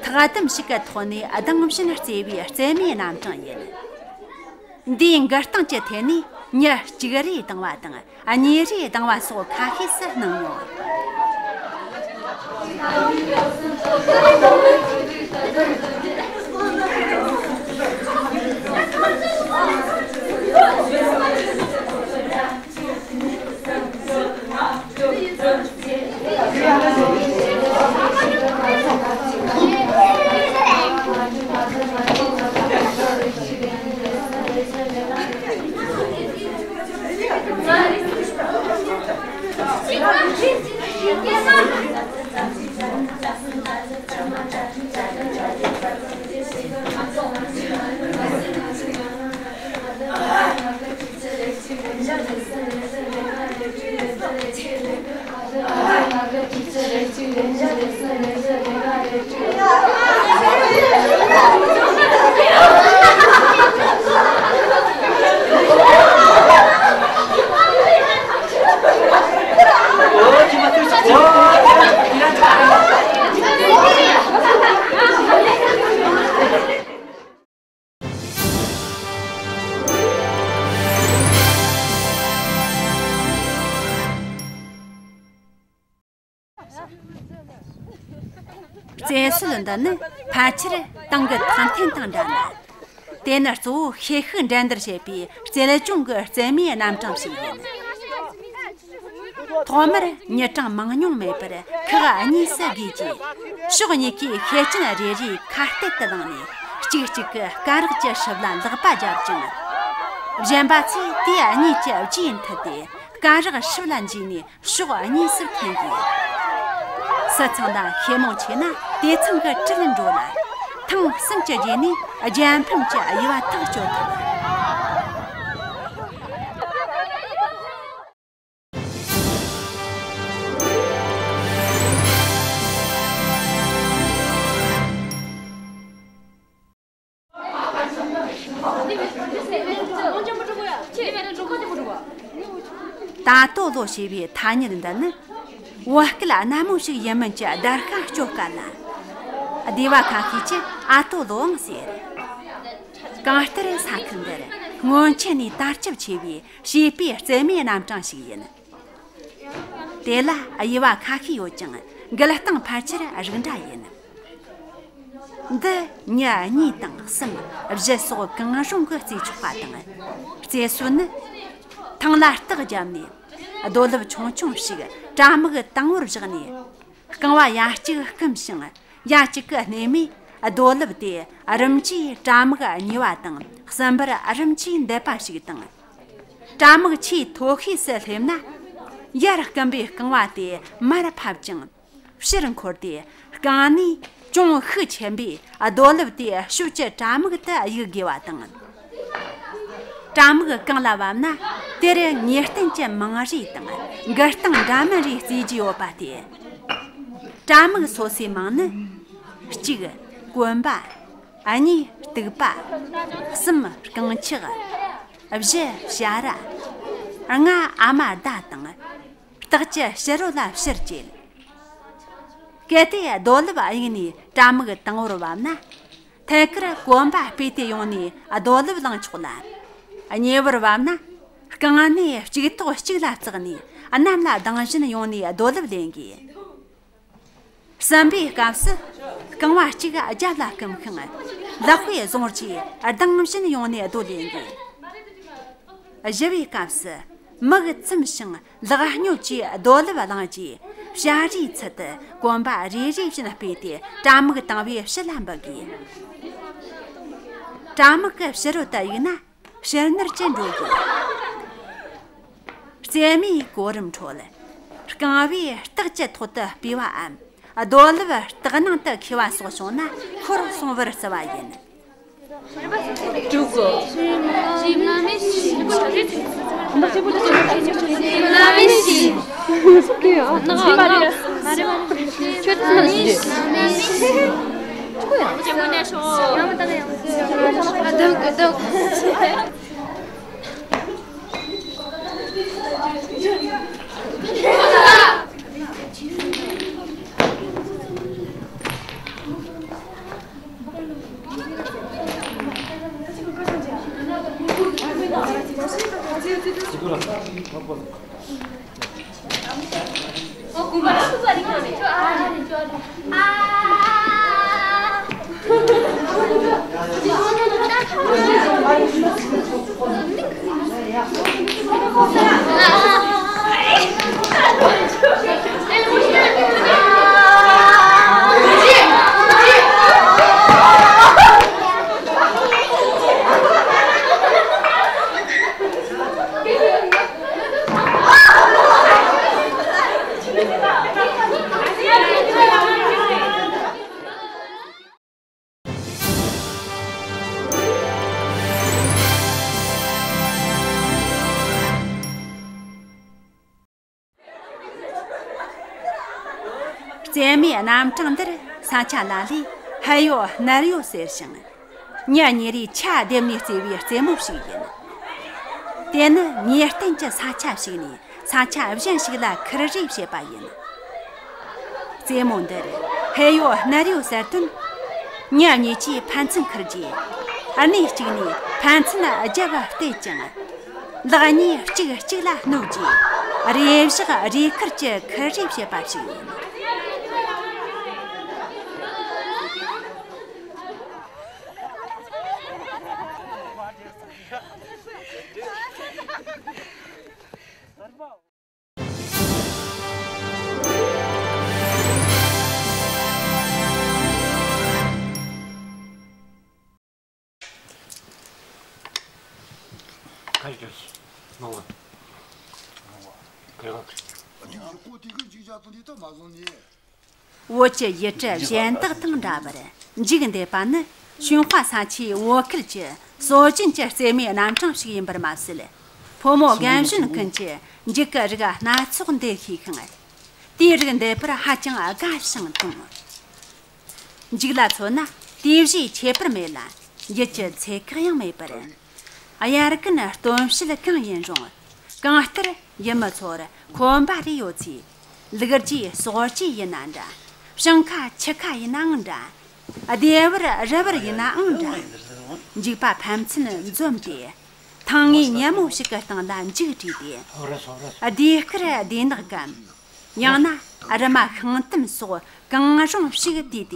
ཐག་དམ་ཞིག་གི་ཐོག་ནས་སྡང་ཞེན་སྐྱེ་བའི་རྩལ་མའི་རྣམ་གྲངས་ཡིན། འདིའི་འགུལ་སྟངས་ཀྱི་ཐད་ནས་མྱི་གཅིག་རེས་སྡང་བ་དང་གཉིས་རེས་སྡང་བ་སོགས་ཁ་ཤས་སུ་སྣང་ངོ་། བཙན་སྲོལ་འདི་ནི་ཕལ་ཆེར་ཏང་གི་ཐང་འཐེན་དང་འདྲ་ལ། དེ་ནི་གཙོ་བོ་ཤེད་ཤུགས་འགྲན་བསྡུར་བྱེད་པའི་རྩལ་སྦྱོང་གི་རྩལ་མོའི་རྣམ་གྲངས་ཤིག་ཡིན། ཐོག་མར་མྱི་གྲངས་མང་ཉུང་མེད་པར་ཁག་གཉིས་སུ་བགོས་རྗེས། ཕྱོགས་གཉིས་ཀའི་ཤེད་ཅན་རེ་རེས་ཁ་གཏད་དུ་ལངས་ནས། གཅིག་གཅིག་གི་སྐ་རགས་ཀྱི་ཧྲིལ་ལ་ལག་པ་བརྒྱབ་ཅིང་། གཞན་པ་ཚོས་དེ་གཉིས་ཀྱི་རྗེས་མཐུད་དེ་སྐ་རགས་ཧྲིལ་ལ་འཇུས་ནས། ཕྱོགས་གཉིས་སུ་འཐེན་དགོས། སུ་ཚང་ལ་ཤེད་མང་ཆེ་ན་དེ་ཚང་གི་གྲལ་འགྲོ་ལ། ཐེངས་གསུམ་གྱི་རྗེས་ནས་རྒྱལ་ཕམ་གྱི་དབྱེ་བ་ཐག་གཅོད་ཐུབ། ཏ་ཏོ་ལོ་ཞེས་པའི་ཐ་སྙད་འདི་ནི་བོད་སྐད་སྣ་མོ་ཞིག་ཡིན་མིན་གྱི་བརྡར་ཤ་གཅོད་དཀའ་ལ། སྡེ་བ་ཁ་ཤས་ཀྱིས་ཨ་ཏོ་ལོའང་ཟེར། གང་ལྟར་ས་ཁུལ་འདིར་སྔོན་ཆད་ནས་དར་ཁྱབ་ཆེ་བའི་བྱིས་པའི་རྩེད་མོའི་རྣམ་གྲངས་ཤིག་ཡིན། དེ་ལ་དབྱེ་བ་ཁ་ཤས་ཡོད་ཀྱང་། འགུལ་སྟངས་ཕལ་ཆེར་རིགས་འདྲ་ཡིན། འདི་མྱི་གཉིས་དང་གསུམ། བཞི་སོགས་གང་རུང་གིས་རྩེ་ཆོག་པ་དང་། རྩེ་སྲོལ་ནི། ཐང་ལ་སྟག་བརྒྱབ་ནས། རྡོ་ལེབ་ཆུང་ཆུང་ཞིག་དྲ་མིག་དང་པོར་བཞག་ནས། རྐང་བ་ཡ་གཅིག་བསྐུམ་ཞིང་། ཡ་གཅིག་གིས་སྣེ་མོས་རྡོ་ལེབ་དེ་རིམ་གྱིས་དྲ་མིག་གཉིས་པ་དང་། གསུམ་པར་རིམ་གྱིས་འདེབས་པ་ཞིག་དང་། དྲ་མིག་ཆེས་མཐོ་ཤོས་སུ་སླེབས་ན། ཡར་བསྐུམ་པའི་རྐང་བ་དེ་མར་ཕབ་ཅིང་། ཕྱིར་འཁོར་ཏེ། རྐང་སྣེ་ཅུང་ཤུགས་ཆེན་པོས་རྡོ་ལེབ་དེ་ཞོལ་གྱི་དྲ་མིག་ཏུ་གཡུག་དགོས་པ་དང་། དྲ་མིག་གང་ལ་བབས་ན། དེར་ཉེས་རྟེན་གྱི་མིང་རེ་དང་། འགུལ་སྟངས་འདྲ་མིན་རེ་རྩེ་རྒྱུ་ཡོད་པ་སྟེ། དྲ་མིག་སོ་སོའི་མིང་ནི། གཅིག་གོན་པ། གཉིས་གཏུག་པ། གསུམ་རྐང་ཆག། བཞི་བྱ་ར། ལྔ་ཨ་མ་ཟླ་དང་། སྟག་གི་ཕྱི་རོལ་ལ་ཕྱིར་བཅད། གལ་ཏེ་རྡོ་ལེབ་གཡུགས་ནས་དྲ་མིག་དང་པོར་བབས་ན། ཐད་ཀར་གོན་པ་སྤོས་ཏེ་ཡོང་ནས་རྡོ་ལེབ་བླངས་ཆོག་ལ། གཉིས་པར་བབས་ན། རྐང་སྣེ་གཅིག་ཐོག་གཅིག་ལ་བརྩེགས་ནས། གནམ་ལ་ལྡང་བཞིན་ཡོང་ནས་རྡོ་ལེབ་ལེན་དགོས། གསུམ་པའི་སྐབས་སུ། རྐང་བ་གཅིག་རྒྱབ་ལ་བསྐུམ་ཤིང་། ལག་པས་བཟུང་རྗེས་ལྡང་བཞིན་ཡོང་ནས་རྡོ་ལེན་དགོས། བཞི་པའི་སྐབས་སུ། མིག་བཙུམ་ཞིང་ལག་སྙོབ་ཀྱིས་རྡོ་ལེབ་བླངས་རྗེས། བྱ་རའི་ཚུལ་དུ་གོན་པ་རེ་རེ་བཞིན་སྤོས་ཏེ། དྲ་མིག་དང་པོའི་ཕྱི་ལ་འབུད་དགོས། དྲ་མིག་གི་ཕྱི་རོལ་དུ་གཡུགས་ན། ཕྱིར་ནུར་གྱིས་འགྲོ་དགོས། རྩེད་མོའི་གོ་རིམ་ཁྲོད། རྐང་བས་སྟག་གི་ཐོག་ཏུ་སྤོས་པའམ། རྡོ་ལེབ་སྟག་ནང་དུ་འཁེལ་བ་སོགས་བྱུང་ན་འཁོར་སོང་བར་བརྩི་བ་ཡིན། རྩེད་མོའི་རྣམ་གྲངས་འདིར་ས་ཆ་ལ་ལས་ཧ་ཡོད་སྣར་ཡོད་ཟེར་ཞིང་། མྱི་གཉིས་རེས་ཆ་བསྡེབས་ནས་རྩེ་བའི་རྩེད་མོ་ཞིག་ཡིན། དེ་ནི་ངེས་གཏན་གྱི་ས་ཆ་ཞིག་ནས་ས་ཆ་གཞན་ཞིག་ལ་ཁུར་རེས་བྱེད་པ་ཡིན། རྩེད་མོ་འདིར་ཧེ་ཡོ་སྣར་ཡོ་ཟེར་དོན། མྱི་གཉིས་ཀྱིས་ཕན་ཚུན་ཁུར་རྗེས། སྣེ་གཅིག་ནས་ཕན་ཚུན་རྒྱབ་གཏད་ཅིང་། ལག་གཉིས་གཅིག་གཅིག་ལ་གནོད་རྗེས། རེས་བཞག་རེས་ཁུར་གྱི་ཁུར་རེས་བྱེད་པ་ཞིག་ཡིན། བོད་ཀྱི་ཡུལ་གྲུ་གཞན་དག་དང་འདྲ་བར་འཇིག་འདེབས་པ་ནི་ཞུན་ཧྭ་ས་ཆའི་བོད་ཁུལ་གྱི་སྲོལ་རྒྱུན་གྱི་རྩེད་མོའི་རྣམ་གྲངས་ཤིག་ཡིན་པར་མ་ཟད། ཕོ་མོ་རྒན་གཞོན་ཀུན་གྱི་འཇིག་གི་རིགས་སྣ་ཚོགས་འདེད་ཤེས་ཤིང་། དེའི་རིགས་འདེད་པར་ཧ་ཅང་དགའ་ཞིང་དུང་། འཇིག་ལ་མཚོན་ན་དེ་བཞིན་ཁྱད་པར་མེད་ལ། ཡིད་ཀྱི་ཚད་བཀག་ཡང་མེད་པར། དབྱར་དགུན་སྟོན་བྱེད་གང་ཡིན་རུང་། གང་ལྟར་ཡུལ་མི་ཚོར་ཁོམ་པ་རེ་ཡོད་ཚེ། ལུག་རྗེས་སོག་རྗེས་ཡིན་ན་འདྲ། བྱང་ཁ་ཆུ་ཁ་ཡིན་ནའང་འདྲ། བདེ་བར་རི་བར་ཡིན་ནའང་འདྲ། འཇིག་པ་ཕན་ཚུན་འཛོམས་ཏེ། ཐང་ངེ་ཉ་མོ་ཞིག་གི་སྟེང་ལ་འཇིག་བྲིས་ཏེ། བདེ་སྐར་བདེ་ནག་གམ། ཡང་ན་རི་མ་ཤིང་དམ་སོགས་གང་རུང་ཞིག་བལྟས་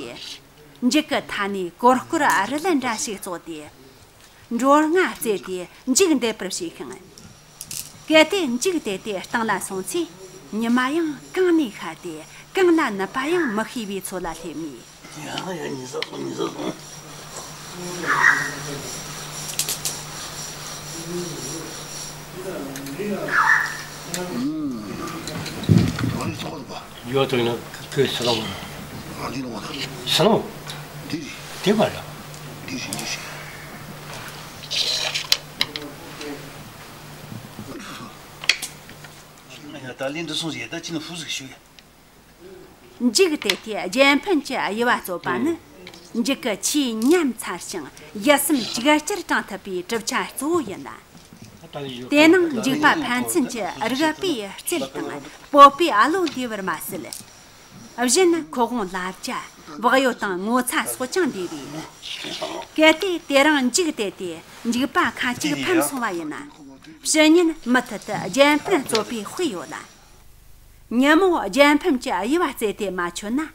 ཏེ། འཇིག་གི་མཐའ་ནས་གོར་གོར་རི་ལི་འདྲ་ཞིག་བཙོག་སྟེ། འགྲོ་ལྔ་རྩེ་སྟེ་འཇིག་འདེབས་པར་བྱས་ཤིང་། གལ་ཏེ་འཇིག་དེ་དེ་སྟེང་ལ་སོང་ཚེ། ཉི་མ་ཡང་གང་ནས་ཤར་ཏེ་གང་ལ་ནུབ་པ་ཡང་མི་ཤེས་པའི་ཚོད་ལ་སླེབས་ནས། ཡ་ཡ། ཉི་ཟ་སོང་། ཉི་ཟ་སོང་། ཡོད་དོ་ཡིན་ན་ཁོས་སི་ལོང་། ཨ་འདི་ལོང་ད། སི་ལོང་། འདི་རེད། དེ་མ་རེད། འདི་རེད། འདི་རེད། ད་ལན་འདི་སོང་ཟིག་ད་ཅི་ནི་ཧུ་ཟིག་ཞུ་ཡ། འཇིག་དེ་དེ་རྒྱལ་ཕམ་གྱི་དབྱེ་བ་རྩོད་པ་ནི། འཇིག་གི་ཆེས་ཉམས་ཚར་ཞིང་ཡིད་སེམས་ཅིག་ཅར་དྲང་ཐུབ་པའི་གྲུབ་ཆ་གཙོ་བོ་ཡིན་ལ། དེ་ནང་འཇིག་པ་ཕན་ཚུན་གྱི་རིག་པའི་རྩལ་དང་སྤོབས་པའི་བློ་འདུས་པར་མ་ཟད། གཞན་ཁོ་དབང་ལབ་རྒྱ། བག་ཡོད་དང་ངོ་ཚ་སོགས་ཀྱང་འདུས་པས། གལ་ཏེ་དེ་རིང་འཇིག་དེ་དེ་འཇིག་པ་ཁ་ཅིག་ཕམ་སོང་བ་ཡིན་ན། ཕྱི་ཉིན་མུ་མཐུད་དུ་རྒྱལ་ཕམ་རྩོད་པའི་དཔེ་ཡོད་ལ། ཉིན་མོ་རྒྱལ་ཕམ་གྱི་དབྱེ་བ་རྩེ་དེ་མ་ཆོད་ན།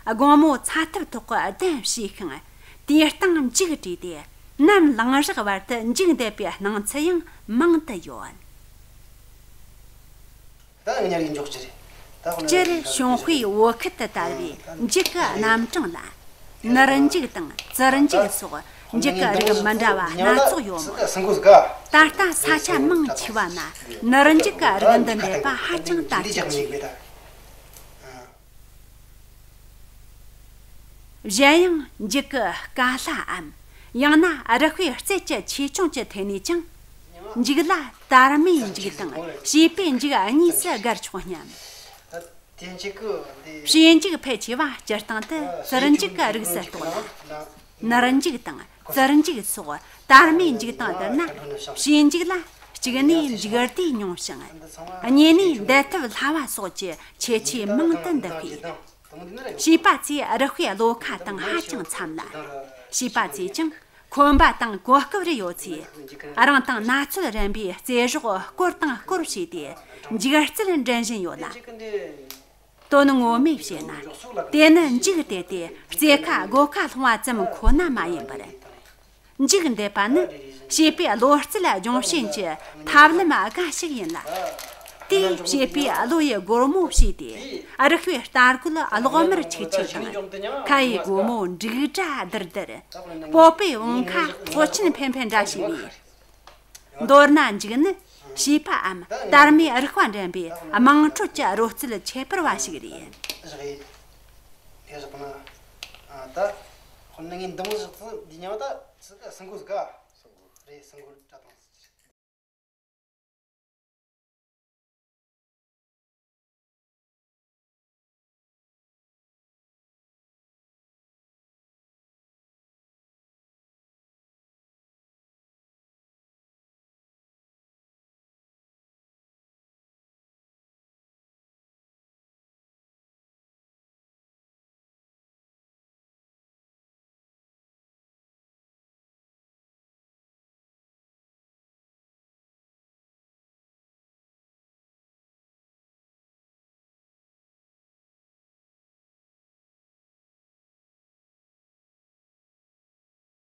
དགོང་མོ་ཚ་ཐབ་ཐོག་གི་གདན་བྱས་ཤིང་། དེའི་སྟེང་འཇིག་བྲིས་ཏེ་ནམ་ལངས་རག་བར་དུ་འཇིག་འདེབས་པའི་སྣང་ཚུལ་ཡང་མང་དུ་ཡོད། ད་ང་ཉར་གི་འཇོག་རྒྱུ་རེད། ད་ཁོ་ན་སྤྱིར་ཞུན་ཧུའེ་བོད་ཁུལ་དུ་དར་བའི་འཇིག་གི་རྣམ་གྲངས་ལ། ནུར་འཇིག་དང་ཙིར་འཇིག་སོགས་འཇིག་གི་རིགས་མི་འདྲ་བ་སྣ་ཚོགས་ཡོད་མོད། ད་ལྟ་ས་ཆ་མང་ཆེ་བ་ན་ནུར་འཇིག་གི་རིགས་འདི་འདེབས་པ་ཧ་ཅང་དར་ཁྱབ་ཆེ། གཞན་ཡང་འཇིག་གི་ཀ་ལྷའམ། ཡང་ན་རི་དཔེ་རྩལ་གྱི་ཆེ་ཆུང་གི་ཐད་ནས་ཀྱང་། འཇིག་ལ་དར་མའི་འཇིག་དང་བྱིས་པའི་འཇིག་གཉིས་སུ་བགར་ཆོག་སྙམ། བྱིས་འཇིག་ཕལ་ཆེ་བ་སྤྱིར་བཏང་དུ་ཙིར་འཇིག་གི་རིགས་སུ་གཏོགས་ལ། ནུར་འཇིག་དང་ཙིར་འཇིག་སོགས་དར་མའི་འཇིག་དང་བསྡུར་ན། བྱིས་འཇིག་ལ་གཅིག་ནས་འཇིག་རྟེན་ཉུང་ཞིང་། གཉིས་ནས་འདེད་ཐབས་སླ་བ་སོགས་ཀྱི་ཁྱད་ཆོས་མང་དུ་འདུ་བས། བྱིས་པ་ཚོས་རི་དཔེ་བློ་ཁ་དང་ཧ་ཅང་འཚམ་ལ། བྱིས་པ་ཚོས་ཀྱང་ཁོམ་པ་དང་གོ་སྐབས་རེ་ཡོད་ཚེ། རང་དང་ན་ཚོད་རན་པའི་རྩེད་གཞོགས་སྐོར་དང་སྐོར་བྱས་ཏེ་འཇིག་རྩལ་འགྲན་བཞིན་ཡོད་ལ། དོན་ངོ་མས་བཤད་ན། དེ་ནི་འཇིག་དེ་དེ་རྩེད་ཁ་སྒོ་ཁ་སློང་བ་ཙམ་ཁོ་ན་མ་ཡིན་པར། འཇིག་འདེབས་པ་ནི་ བྱིས་པའི་བློ་རྩལ་སྦྱོང་བྱེད་ཀྱི་ཐབས་ལམ་འགའ་ཞིག་ཡིན་ལ། དེས་བྱིས་པའི་བློ་ཡི་སྒོར་མོ་ཕྱེས་ཏེ། རིག་པའི་ལྟ་སྐུལ་གློག་དམར་ཆིག་ཆིག་དང་། ཁ་ཡི་སྒོ་མོ་འབྲུག་སྒྲ་དིར་དིར། སྤོབས་པའི་བང་ཁ་ཐོག་ཆེན་འཕེན་འཕེན་འདྲ་བྱས་པས། མདོར་ན་འཇུག་ནི། བྱིས་པའམ་དར་མའི་རིག་པ་འགྲིམ་པའི་དམངས་ཁྲོད་ཀྱི་རོལ་རྩེད་ཁྱད་པར་བ་ཞིག་རེད། བཞག་ཡིན། དེ་བཞག་ན། ཨ། ད། ཁོ་ནི་ངའི་འདི་མོ་ཟིག་ཙི་འདི་མྱང་ད་ཙི་ག་སྲིན་གོ་ཟིག་ག་རེད། སྲིན་གོ་བཀྲ་དང་